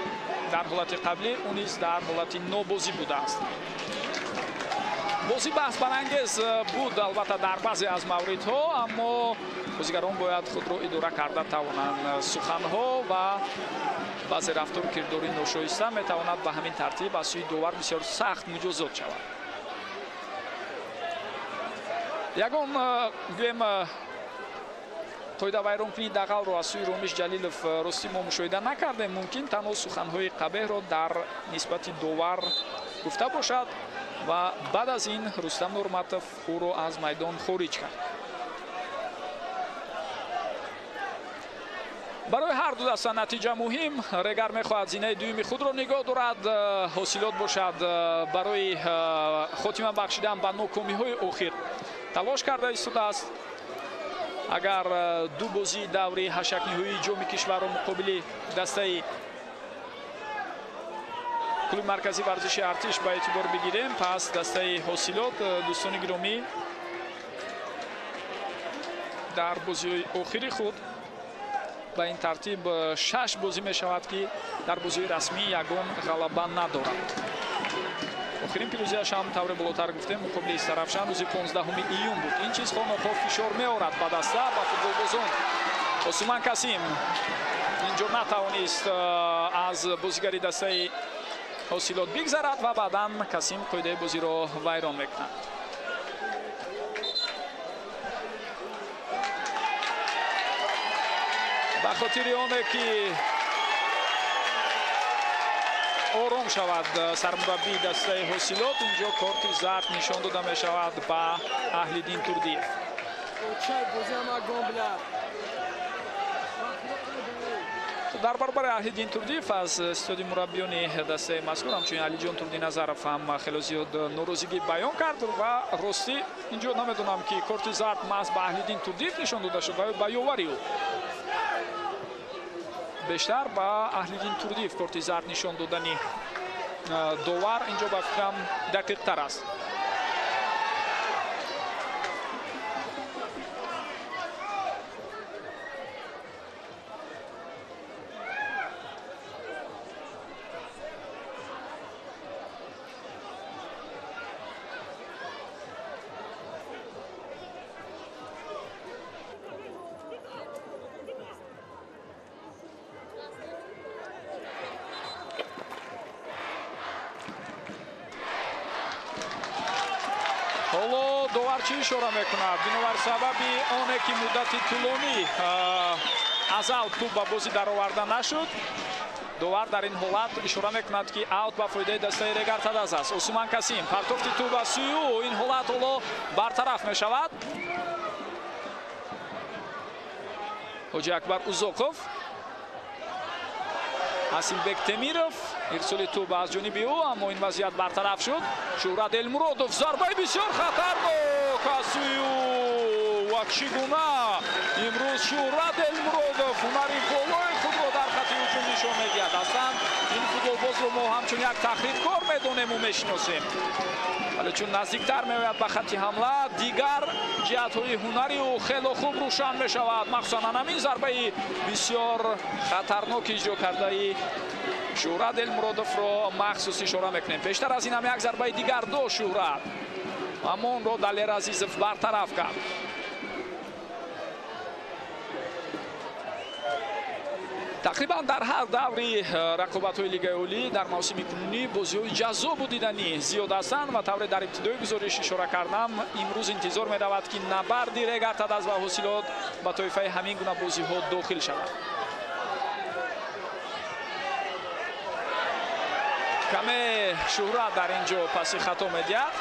Дар ҳолати қаблӣ ӯ низ дар ҳолати нобозӣ будааст. Бозӣ баҳсбарангез буд албатта дар баъзе аз мавридҳо, аммо бозигарон бояд худро идора карда тавонанд. Суханҳо ва баъзе рафтору кирдори ношоиста метавонад ба ҳамин тартиб аз сӯи довар бисёр сахт муҷозот шавад. Ягон гӯем қоидавайронкунии дағалро аз сӯи Ромиш Ҷалилов ростӣ мо мушоҳида накардем. Мумкин танҳо суханҳои қабеҳро дар нисбати довар гуфта бошад ва баъд аз ин Рустам Нурматов ӯро аз майдон хориҷ кард. Барои ҳар ду даста натиҷа муҳим. Регар мехоҳад зинаи дуюми худро нигоҳ дорад, ҳосилот бошад барои хотима бахшидан ба нокомиҳои охир талош карда истодааст. Агар ду бозии даври ҳашакниҳоии ҷоми кишварро муқобили дастаи клуби марказии варзиши Артиш ба эътибор бигирем, пас дастаи ҳосилот, дӯстони гиромӣ, дар бозиҳои охири худ ба ин тартиб 6 бозӣ мешавад, ки дар бозиҳои расмӣ ягон ғалаба надорад. Охирин пирӯзиаш ҳам тавре болотар гуфтем муқобили Истаравшан рӯзи 15 июн буд. Ин чиз хонохо фишор меорад ба даста, ба футболбозон. Осуман Касим инҷо натавонист аз бозигари дастаи ҳосилот бигзарад ва баъдан Касим қоидаи бозиро вайрон мекунад. Ба хотири оне ки ором шавад сармураббии дастаи ҳосилот, инҷо корти зард нишон дода мешавад ба Аҳлиддин Турдиев. Дар баробари Аҳлиддин Турдиев аз истоди мураббиёни дастаи мазкур ҳамчунин Алиҷон Турдиназаров ҳам хело зиёд норозигӣ баён кард ва ростӣ инҷо намедонам ки корти зард маҳз ба Аҳлиддин Турдиев нишон дода шуд ва ба ёвари ӯ. Бештар ба Аҳлиддин Турдиев корти зард нишон додани довар инҷо ба фикрам дақиқтар аст. Ҳоло довар чӣ ишора мекунад? Бинобар сабаби оне ки муддати тӯлонӣ аз аут тӯб ба бозӣ дароварда нашуд, довар дар ин ҳолат ишора мекунад, ки аут ба фоидаи дастаи Регар Тадаз аст. Усман Касим партофти тӯб ба сӯи ӯ, ин ҳолат ҳоло бартараф мешавад. Ҳоҷи Акбар Узоқов, Асилбек Темиров, ирсоли тӯб аз ҷониби ӯ, аммо ин вазъият бартараф шуд. Шӯҳрат Элмуродов, зарбаи бисёр хатарнок аз сӯи ӯ ва чӣ гуна имрӯз Шӯҳрат Элмуродов ҳунари болои худро дар хати ҳуҷум нишон медиҳад. Аслан ин футболбозро мо ҳамчун як тахрибкор медонему мешиносем, вале чун наздиктар меояд ба хати ҳамла, дигар ҷиҳатҳои ҳунари ӯ хело хуб рӯшан мешавад. Махсусан ҳамин зарбаи бисёр хатарноки иҷро кардаи Шӯҳрат Элмуродовро махсус ишора мекунем. Пештар аз ин ҳам як зарбаи дигар дошт Шӯҳрат, аммо онро Далер Азизов бартараф кард. Тақрибан дар ҳар даври рақобатҳои Лигаи Олӣ дар мавсими кунунӣ бозиҳои ҷаззобу диданӣ зиёд ҳастанд ва тавре дар ибтидои гузориш ишора кардам, имрӯз интизор меравад, ки набарди Регар Тадаз ва ҳосилот ба тоифаи ҳамин гуна бозиҳо дохил шавад. Каме Шӯҳрат дар ин ҷо паси хато медиҳад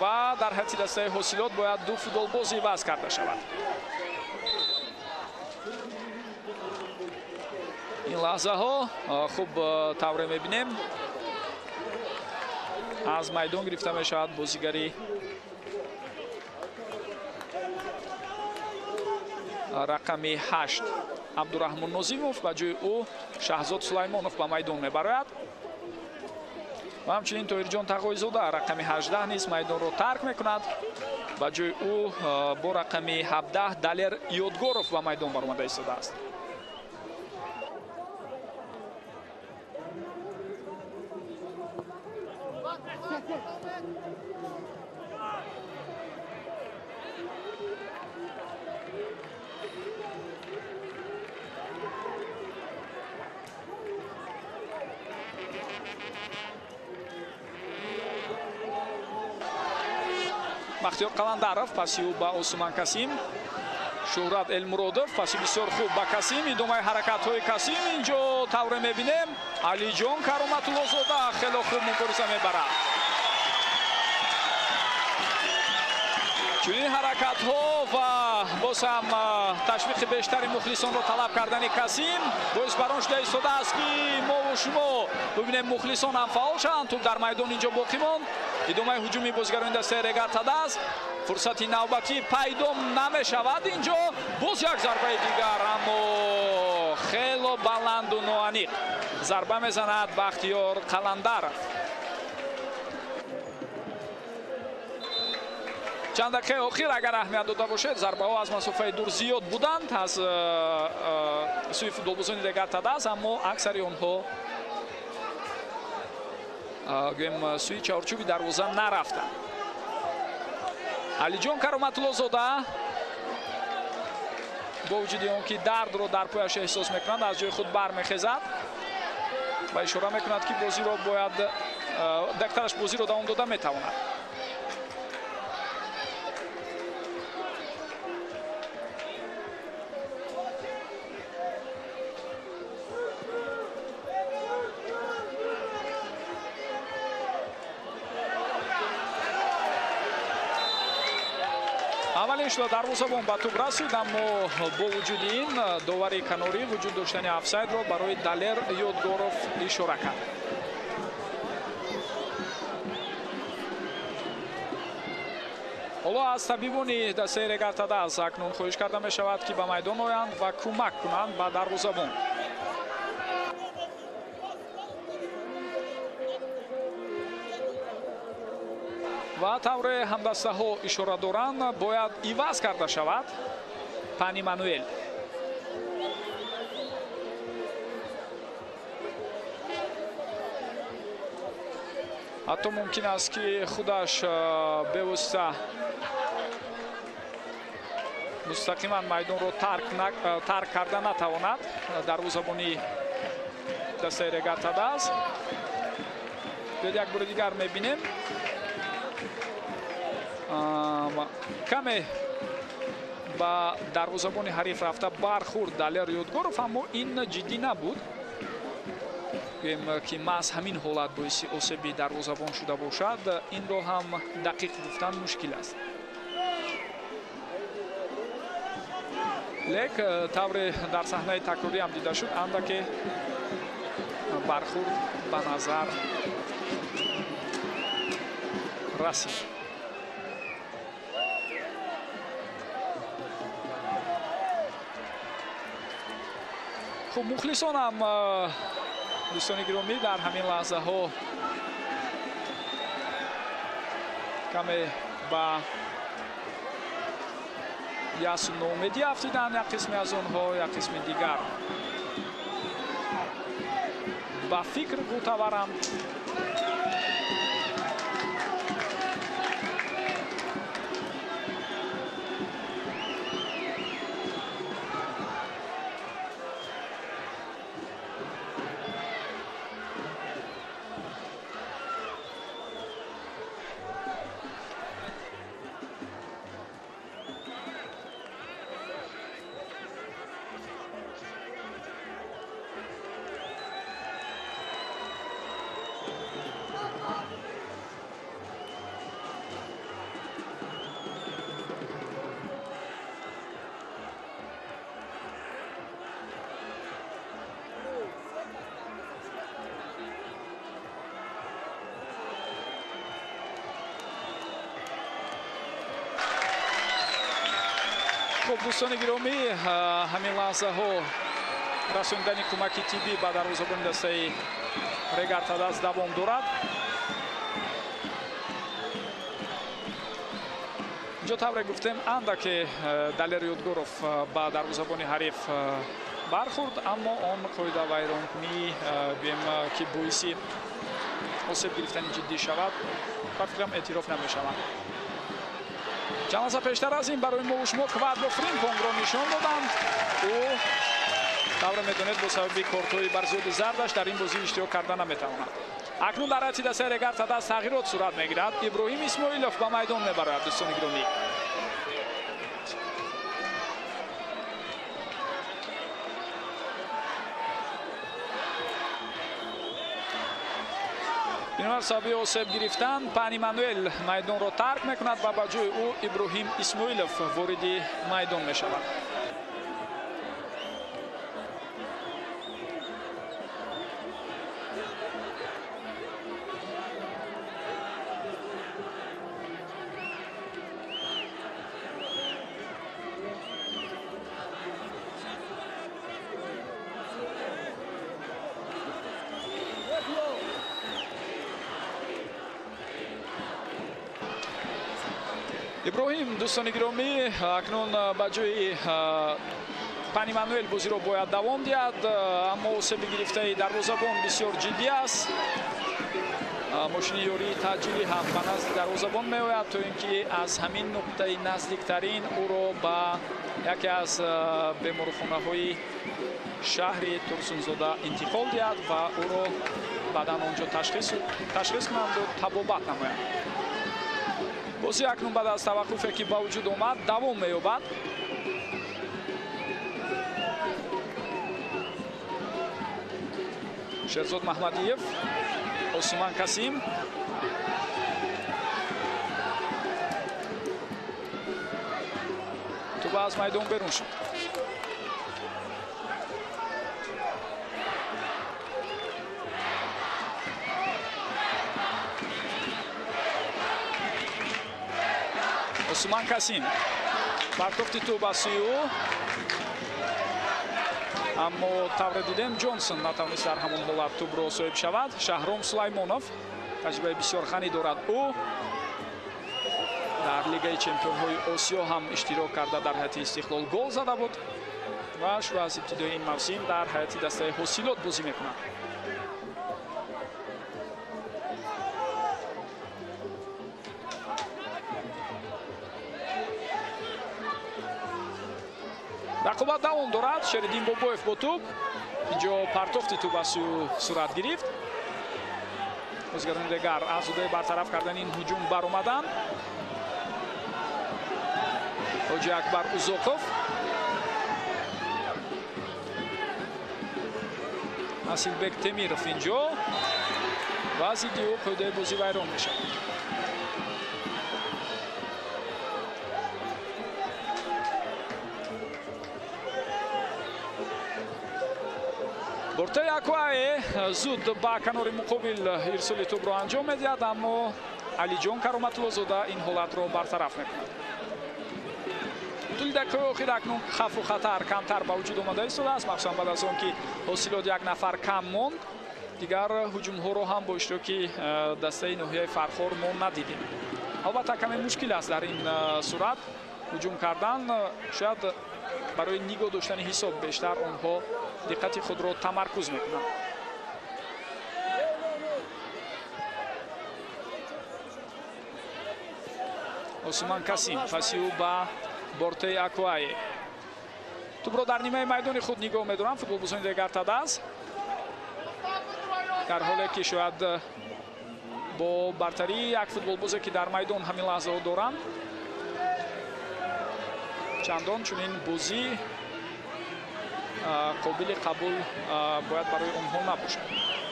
ва дар ҳайати дастаи ҳосилот бояд ду футболбоз иваз карда шавад. Ин лаҳзаҳо хуб тавре мебинем аз майдон гирифта мешавад бозигари рақами 8 Абдураҳмон Нозимов, ба ҷои ӯ Шаҳзод Сулаймонов ба майдон мебарояд ва ҳамчунин Тоҳирҷон Тағоизода рақами 18 низ майдонро тарк мекунад, ба ҷои ӯ бо рақами 17 Далер Ёдгоров ба майдон баромада истодааст. Бахтиёр Қаландаров паси ӯ ба Осуман Касим, Шӯҳрат Элмуродов паси бисёр хуб ба Касим, идомаи ҳаракатҳои Касим инҷо тавре мебинем Алиҷон Кароматуллозода хело хуб мубориза мебарад. Чунин ҳаракатҳо ва боз ҳам ташвиқи бештари мухлисонро талаб кардани Касим боис бар он шуда истодааст, ки мову шумо бибинем, мухлисон ҳам фаъол шаванд. Туп дар майдон инҷо боқӣ монд. Идомаи ҳуҷуми бозигарони дастаи Регар-ТадАЗ. Фурсати навбатӣ пайдо намешавад инҷо. Боз як зарбаи дигар, аммо хело баланду ноаниқ зарба мезанад Бахтиёр Қаландаров. Чанд дақиқаи охир агар аҳамият дода бошед, зарбаҳо аз масофаи дур зиёд буданд аз сӯи футболбозони Регар-ТадАЗ, аммо аксари онҳо гӯем сӯи чаҳорчӯби дарвоза нарафтанд. Алиҷон Кароматуллозода бо вуҷуди он ки дардро дар пояш эҳсос мекунад, аз ҷои худ бармехезад ва ишора мекунад, ки бозиро бояд дактараш бозиро давом дода метавонад. Аввалин шуда дарвозабон ба туп расид, аммо бо вуҷуди ин довари канорӣ вуҷуд доштани офсайдро барои Далер Ёдгоров ишора кард. Ҳоло аз табибони дастаи Регар-ТадАЗ акнун хоҳиш карда мешавад, ки ба майдон оянд ва кӯмак кунанд ба дарвозабон. Ва тавре ҳамдастаҳо ишора доранд, бояд иваз карда шавад Пани Мануэл. Ҳатто мумкин аст, ки худаш бевосита мустақиман майдонро тарк карда натавонад дарвозабони дастаи Регар-ТадАЗ. Биёед як бори дигар мебинем. Каме ба дарвозабони ҳариф рафта бархӯрд Далер Ёдгоров, аммо ин ҷиддӣ набуд. Гӯем ки маҳз ҳамин ҳолат боиси осеби дарвозабон шуда бошад, инро ҳам дақиқ гуфтан мушкил аст. Лек тавре дар саҳнаи такрорӣ ҳам дида шуд, андаке бархӯрд ба назар расид. Хуб, мухлисонам, дӯстони гиромӣ, дар ҳамин лаҳзаҳо каме ба ясу ноумедӣ афтиданд, як қисме аз онҳо, як қисми дигар ба фикр ғӯтаваранд. Хуб, дӯстони гиромӣ, ҳамин лаҳзаҳо расондани кӯмаки тиббӣ ба дарвозабони дастаи Регар-ТадАЗ давом дорад. Инҷо тавре гуфтем, андаке Далер Ёдгоров ба дарвозабони ҳариф бархӯрд, аммо он қоидавайронкунӣ гӯем ки боиси осеб гирифтани ҷиддӣ шавад, ба фикрам эътироф намешавад. Чанд лаҳза пештар аз ин барои мо шумо Квадро Фримпонгро нишон доданд. Ӯ тавре медонед бо сабаби кортҳои барзиёди зардаш дар ин бозӣ иштирок карда наметавонад. Акнун дар ҳайати дастаи Регар-ТадАЗ тағйирот сурат мегирад. Иброҳим Исмоилов ба майдон мебарад, дӯстони гиромӣ. Бинобар сабаби осеб гирифтан Пани Мануэл майдонро тарк мекунад ва ба ҷои ӯ Иброҳим Исмоилов вориди майдон мешавад. Иброҳим, дӯстони гиромӣ, акнун ба ҷои Пани Мануэл бозиро бояд давом диҳад, аммо осеби гирифтаи дарвозабон бисёр ҷиддӣ аст. Мошини ёрии таъҷилӣ ҳам ба назди дарвозабон меояд, то ин ки аз ҳамин нуқтаи наздиктарин ӯро ба яке аз беморхонаҳои шаҳри Турсунзода интиқол диҳад ва ӯро баъдан онҷо ташхис кунанду табобат намоянд. Бозӣ акнун баъд аз таваққуфе ки ба вуҷуд омад давом меёбад. Шерзод Маҳмадиев, Осман Касим. Туба аз майдон берун шуд. Осман Касим партофти тӯб аз сӯи ӯ, аммо тавре дидем Ҷонсон натавонист дар ҳамон ҳолат тӯбро соҳиб шавад. Шаҳром Сулаймонов таҷрибаи бисёр ғанӣ дорад. Ӯ дар Лигаи чемпионҳои Осиё ҳам иштирок карда, дар ҳайати Истиқлол гол зада буд ва шурӯъ аз ибтидои ин мавсим дар ҳайати дастаи Ҳосилот бозӣ мекунад. Рақобат давом дорад. Шериддин Бобоев бо тӯб. Инҷо партофти тӯб аз сӯи сурат гирифт. Бозигарони дигар аз ҳудуди бартараф кардани ин ҳуҷум баромаданд. Ҳоҷи Акбар Узоқов, Асилбек Темиров инҷо ва зидди ӯ қоидаи бозӣ вайрон мешавад. Бортаи Аквае зуд ба канори муқобил ирсоли тӯбро анҷом медиҳад, аммо Алиҷон Кароматуллозода ин ҳолатро бартараф мекунад. Тӯли дақиқаи охир акнун хавфу хатар камтар ба вуҷуд омада истодааст, махсусан баъд аз он ки Ҳосилот як нафар кам монд. Дигар ҳуҷумҳоро ҳам бо иштироки дастаи ноҳияи Фархор мо надидем. Албатта каме мушкил аст дар ин сурат ҳуҷум кардан, шояд барои нигоҳ доштани ҳисоб бештар онҳо диққати худро тамаркуз мекунанд. Осман Касим паси ӯ ба Бортаи Аквае. Тӯбро дар нимаи майдони худ нигоҳ медоранд футболбозони дигар Тадаз, дар ҳоле ки шояд бо бартарии як футболбозе ки дар майдон ҳамин лаҳзаҳо доранд, чандон чунин бозӣ қобили қабул бояд барои онҳо набошад.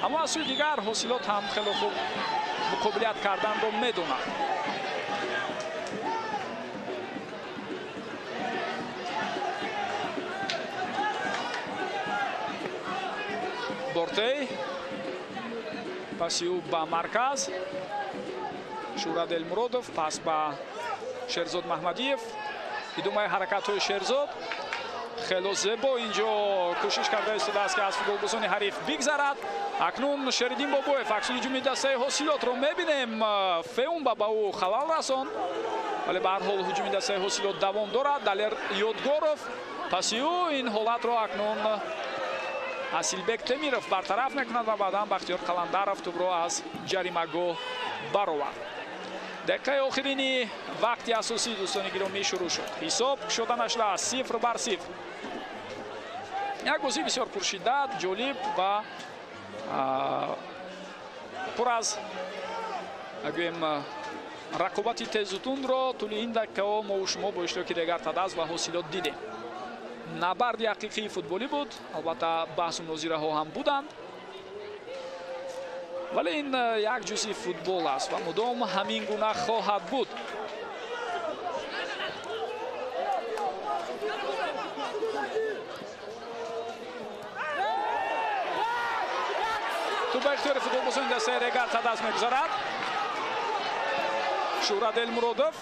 Аммо аз сӯи дигар Ҳосилот ҳам хеле хуб муқобилият карданро медонад. Бортей паси ӯ ба марказ, Шӯрат Элмуродов пас ба Шерзод Маҳмадиев. Идомаи ҳаракатҳои Шерзод хело зебо инҷо кӯшиш карда истодааст, ки аз футболбозони ҳариф бигзарад. Акнун Шериддин Бобоев акси ҳуҷуми дастаи Ҳосилотро мебинем. Феумба ба ӯ халал расонд, вале ба ҳар ҳол ҳуҷуми дастаи Ҳосилот давом дорад. Далер Ёдгоров паси ӯ ин ҳолатро акнун Асилбек Темиров бартараф мекунад ва баъдан Бахтиёр Қаландаров тӯбро аз ҷаримагоҳ баровард. Дақиқаи охирини вақти асосӣ, дӯстони гиромӣ, шурӯъ шуд. Ҳисоб кушода нашудааст, 0-0. Як бозӣ бисёр пуршиддат, ҷолиб ва пур аз гӯем рақобати тезутундро тӯли ин дақиқаҳо мо шумо бо иштироки дигар Тадаз ва Ҳосилот дидем. Набарди ҳақиқии футболӣ буд, албатта баҳсу нозираҳо ҳам буданд. Вале ин як ҷузъи футбол аст ва мудом ҳамин гуна хоҳад буд. Туп ба ихтиёри футболбозони дастаи Регар Тадаз мегузарад. Шӯҳрат Элмуродов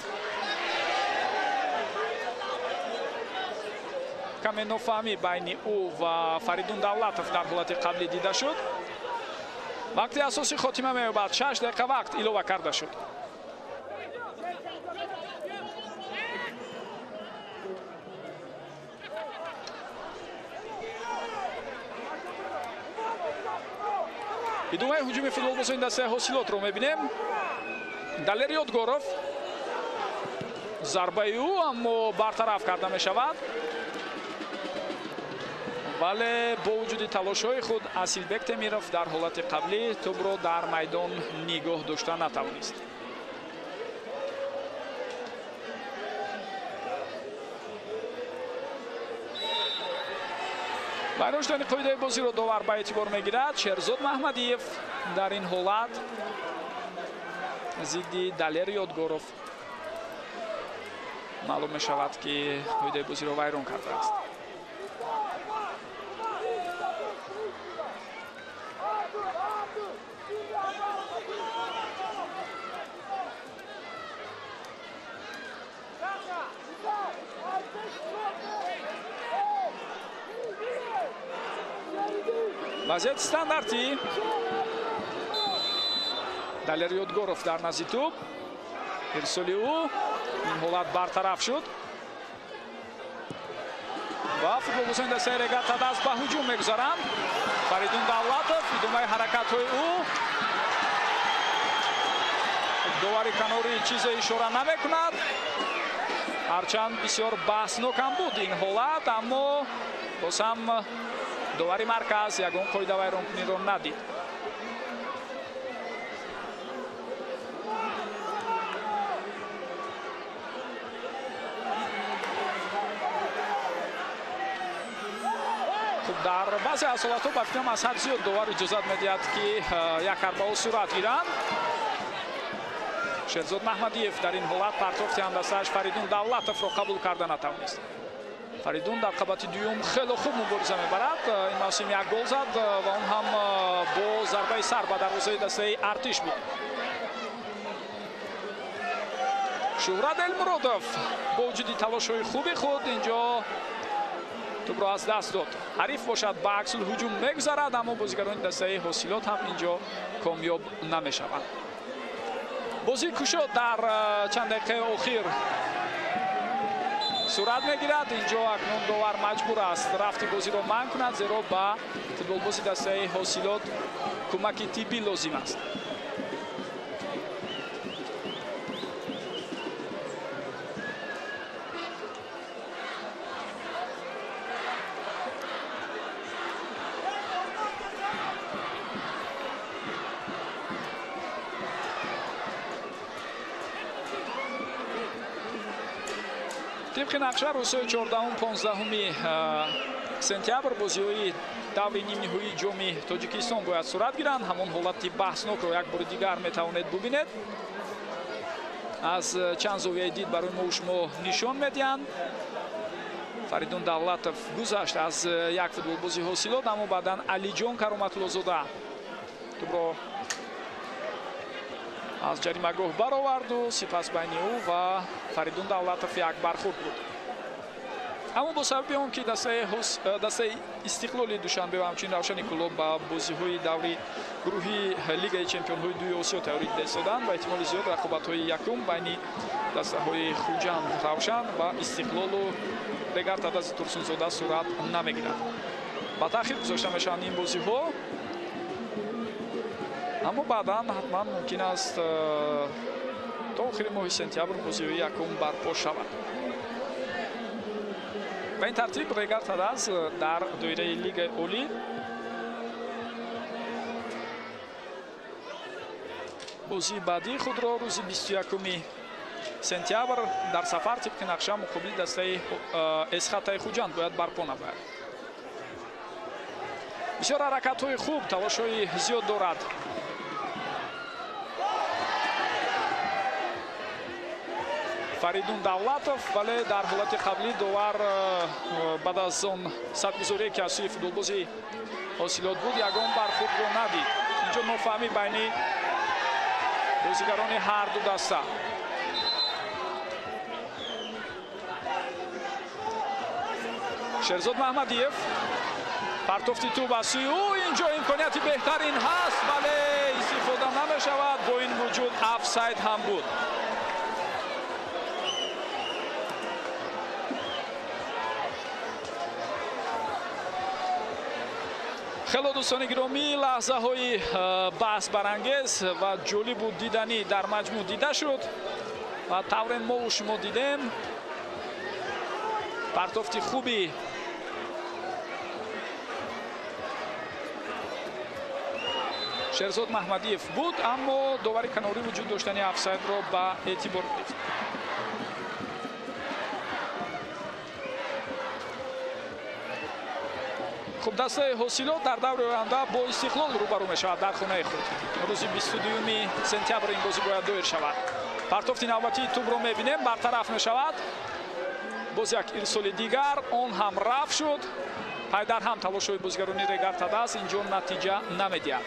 каме нофаҳмӣ байни ӯ ва Фаридун Давлатов дар ҳолати қаблӣ дида шуд. Вақти асосӣ хотима меёбад. 6 дақиқа вақт илова карда шуд. Идомаи ҳуҷуми футболбозони дастаи Ҳосилотро мебинем. Далер Ёдгоров, зарбаи ӯ аммо бартараф карда мешавад. Вале бо вуҷуди талошҳои худ Асилбек Темиров дар ҳолати қаблӣ тӯбро дар майдон нигоҳ дошта натавонист. Вайрон шудани қоидаи бозиро довар ба эътибор мегирад. Шерзод Маҳмадиев дар ин ҳолат зидди Далер Ёдгоров маълум мешавад, ки қоидаи бозиро вайрон кардааст. Вазъияти стандартӣ. Далер Ёдгоров дар назди тӯб. Ирсоли ӯ ин ҳолат бартараф шуд ва футболбозони дастаи Регар Тадаз ба ҳуҷум мегузаранд. Фаридун Давлатов, идомаи ҳаракатҳои ӯ. Довари канорӣ чизе ишора намекунад. Ҳарчанд бисёр баҳснок ҳам буд ин ҳолат, аммо боз ҳам довари марказ ягон қоидавайронкуниро надид. Хуб, дар баъзе аз ҳолатҳо ба фикрам аз ҳад зиёд довар иҷозат медиҳад, ки як ҳарбаҳо сурат гиранд. Шерзод Маҳмадиев дар ин ҳолат партофти ҳамдастааш Фаридун Давлатовро қабул карда натавонист. Фаридун дар қабати дуюм хеле хуб мубориза мебарад. Ин мавсим як гол зад ва он ҳам бо зарбаи сар ба дарвозаи дастаи Артиш буд. Шӯҳрат Элмуродов бо вуҷуди талошҳои хуби худ инҷо тӯбро аз даст дод. Ҳариф бошад ба аксулҳуҷум мегузарад, аммо бозигарони дастаи Ҳосилот ҳам инҷо комёб намешаванд. Бозии кушод дар чанд дақиқаи охир сурат мегирад. Инҷо акнун довар маҷбур аст рафти бозиро манъ кунад, зеро ба футболбози дастаи Ҳосилот кӯмаки тиббӣ лозим аст. Тибқи нақша рӯзҳои 14-15 сентябр бозиҳои даври нимниҳоии ҷоми Тоҷикистон бояд сурат гиранд. Ҳамон ҳолати баҳснокро як бори дигар метавонед бубинед. Аз чанд зовияи дид барои мо шумо нишон медиҳанд. Фаридун Давлатов гузашт аз як футболбози Ҳосилот, аммо баъдан Алиҷон Кароматуллозода тӯбро аз ҷаримагоҳ бароварду сипас байни ӯ ва Фаридун Давлатов як бархурд буд. Аммо бо сабаби он ки дастаи Истиқлоли Душанбе ва ҳамчунин Равшани Кӯлоб ба бозиҳои даври гурӯҳи Лигаи чемпионҳои дуи Осиё тайёрӣ дида истоданд, ба эҳтимоли зиёд рақобатҳои якум байни дастаҳои Хуҷанд, Равшан ва Истиқлолу Регар Тадази Турсунзода сурат намегирад. Ба таъхир гузошта мешаванд ин бозиҳо, аммо баъдан ҳатман мумкин аст то охири моҳи сентябр бозиҳои якум барпо шавад. Ба ин тартиб Регар Тадаз дар доираи Лигаи Олӣ бозии баъдии худро рӯзи 21 сентябр дар сафар тибқи нақша муқобили дастаи Эсхатаи Хуҷанд бояд барпо намояд. Бисёр ҳаракатҳои хуб, талошҳои зиёд дорад Фаридун Давлатов, вале дар ҳолати қаблӣ довар баъд аз он садгузорие ки аз сӯи футболбози Ҳосилот буд, ягон бархӯрдро надид. Инҷо нофаҳмӣ байни бозигарони ҳар ду даста. Шерзод Маҳмадиев, партофти тӯб аз сӯи ӯ, инҷо имконияти беҳтарин ҳаст, вале истифода намешавад. Бо ин вуҷуд офсайд ҳам буд. Хело дӯстони гиромӣ, лаҳзаҳои баҳсбарангез ва ҷолибу диданӣ дар маҷмӯъ дида шуд ва тавре мову шумо дидем, партофти хуби Шерзод Маҳмадиев буд, аммо довари канорӣ вуҷуд доштани офсайдро ба эътибор гирифт. Хуб, дастаи Ҳосилот дар даври оянда бо Истиқлол рӯбарӯ мешавад дар хонаи худ. Рӯзи 22 сентябр ин бозӣ бояд доир шавад. Партофти навбатии тӯбро мебинем, бартараф мешавад. Боз як ирсоли дигар, он ҳам рафт шуд. Пайдар ҳам талошҳои бозигарони Регар ТадАЗ инҷо натиҷа намедиҳад.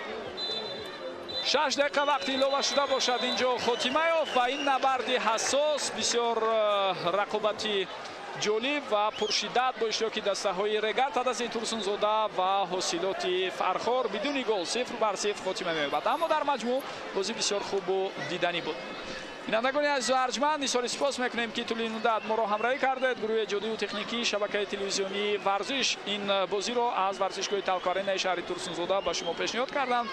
6 дақиқа вақти илова шуда бошад инҷо Хотимаев ва ин набарди ҳассос, бисёр рақобати ҷолиб ва пуршиддат бо иштироки дастаҳои Регар ТадАЗи Турсунзода ва Ҳосилоти Фархор бидуни гол 0-0 хотима меёбад. Аммо дар маҷмӯъ бозӣ бисёр хубу диданӣ буд. Бинандагони азизу арҷманд, нисори сипос мекунем, ки тӯли ин муддат моро ҳамроҳӣ кардед. Гурӯҳи эҷодию техникии шабакаи телевизионии Варзиш ин бозиро аз варзишгоҳи Талко-Аренаи шаҳри Турсунзода ба шумо пешниҳод карданд.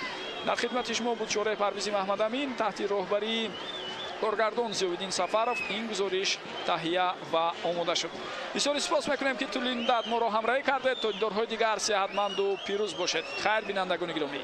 Дар хидмати шумо буд Шореҳ Парвизи Маҳмадамин, таҳти роҳбарии коргардон Зиёвиддин Сафаров ин гузориш таҳия ва омода шуд. Бисёри сипос мекунем, ки тӯли ин муддат моро ҳамроҳӣ кардед. То дидорҳои дигар сеҳатманду пирӯз бошед. Хайр, бинандагони гиромӣ.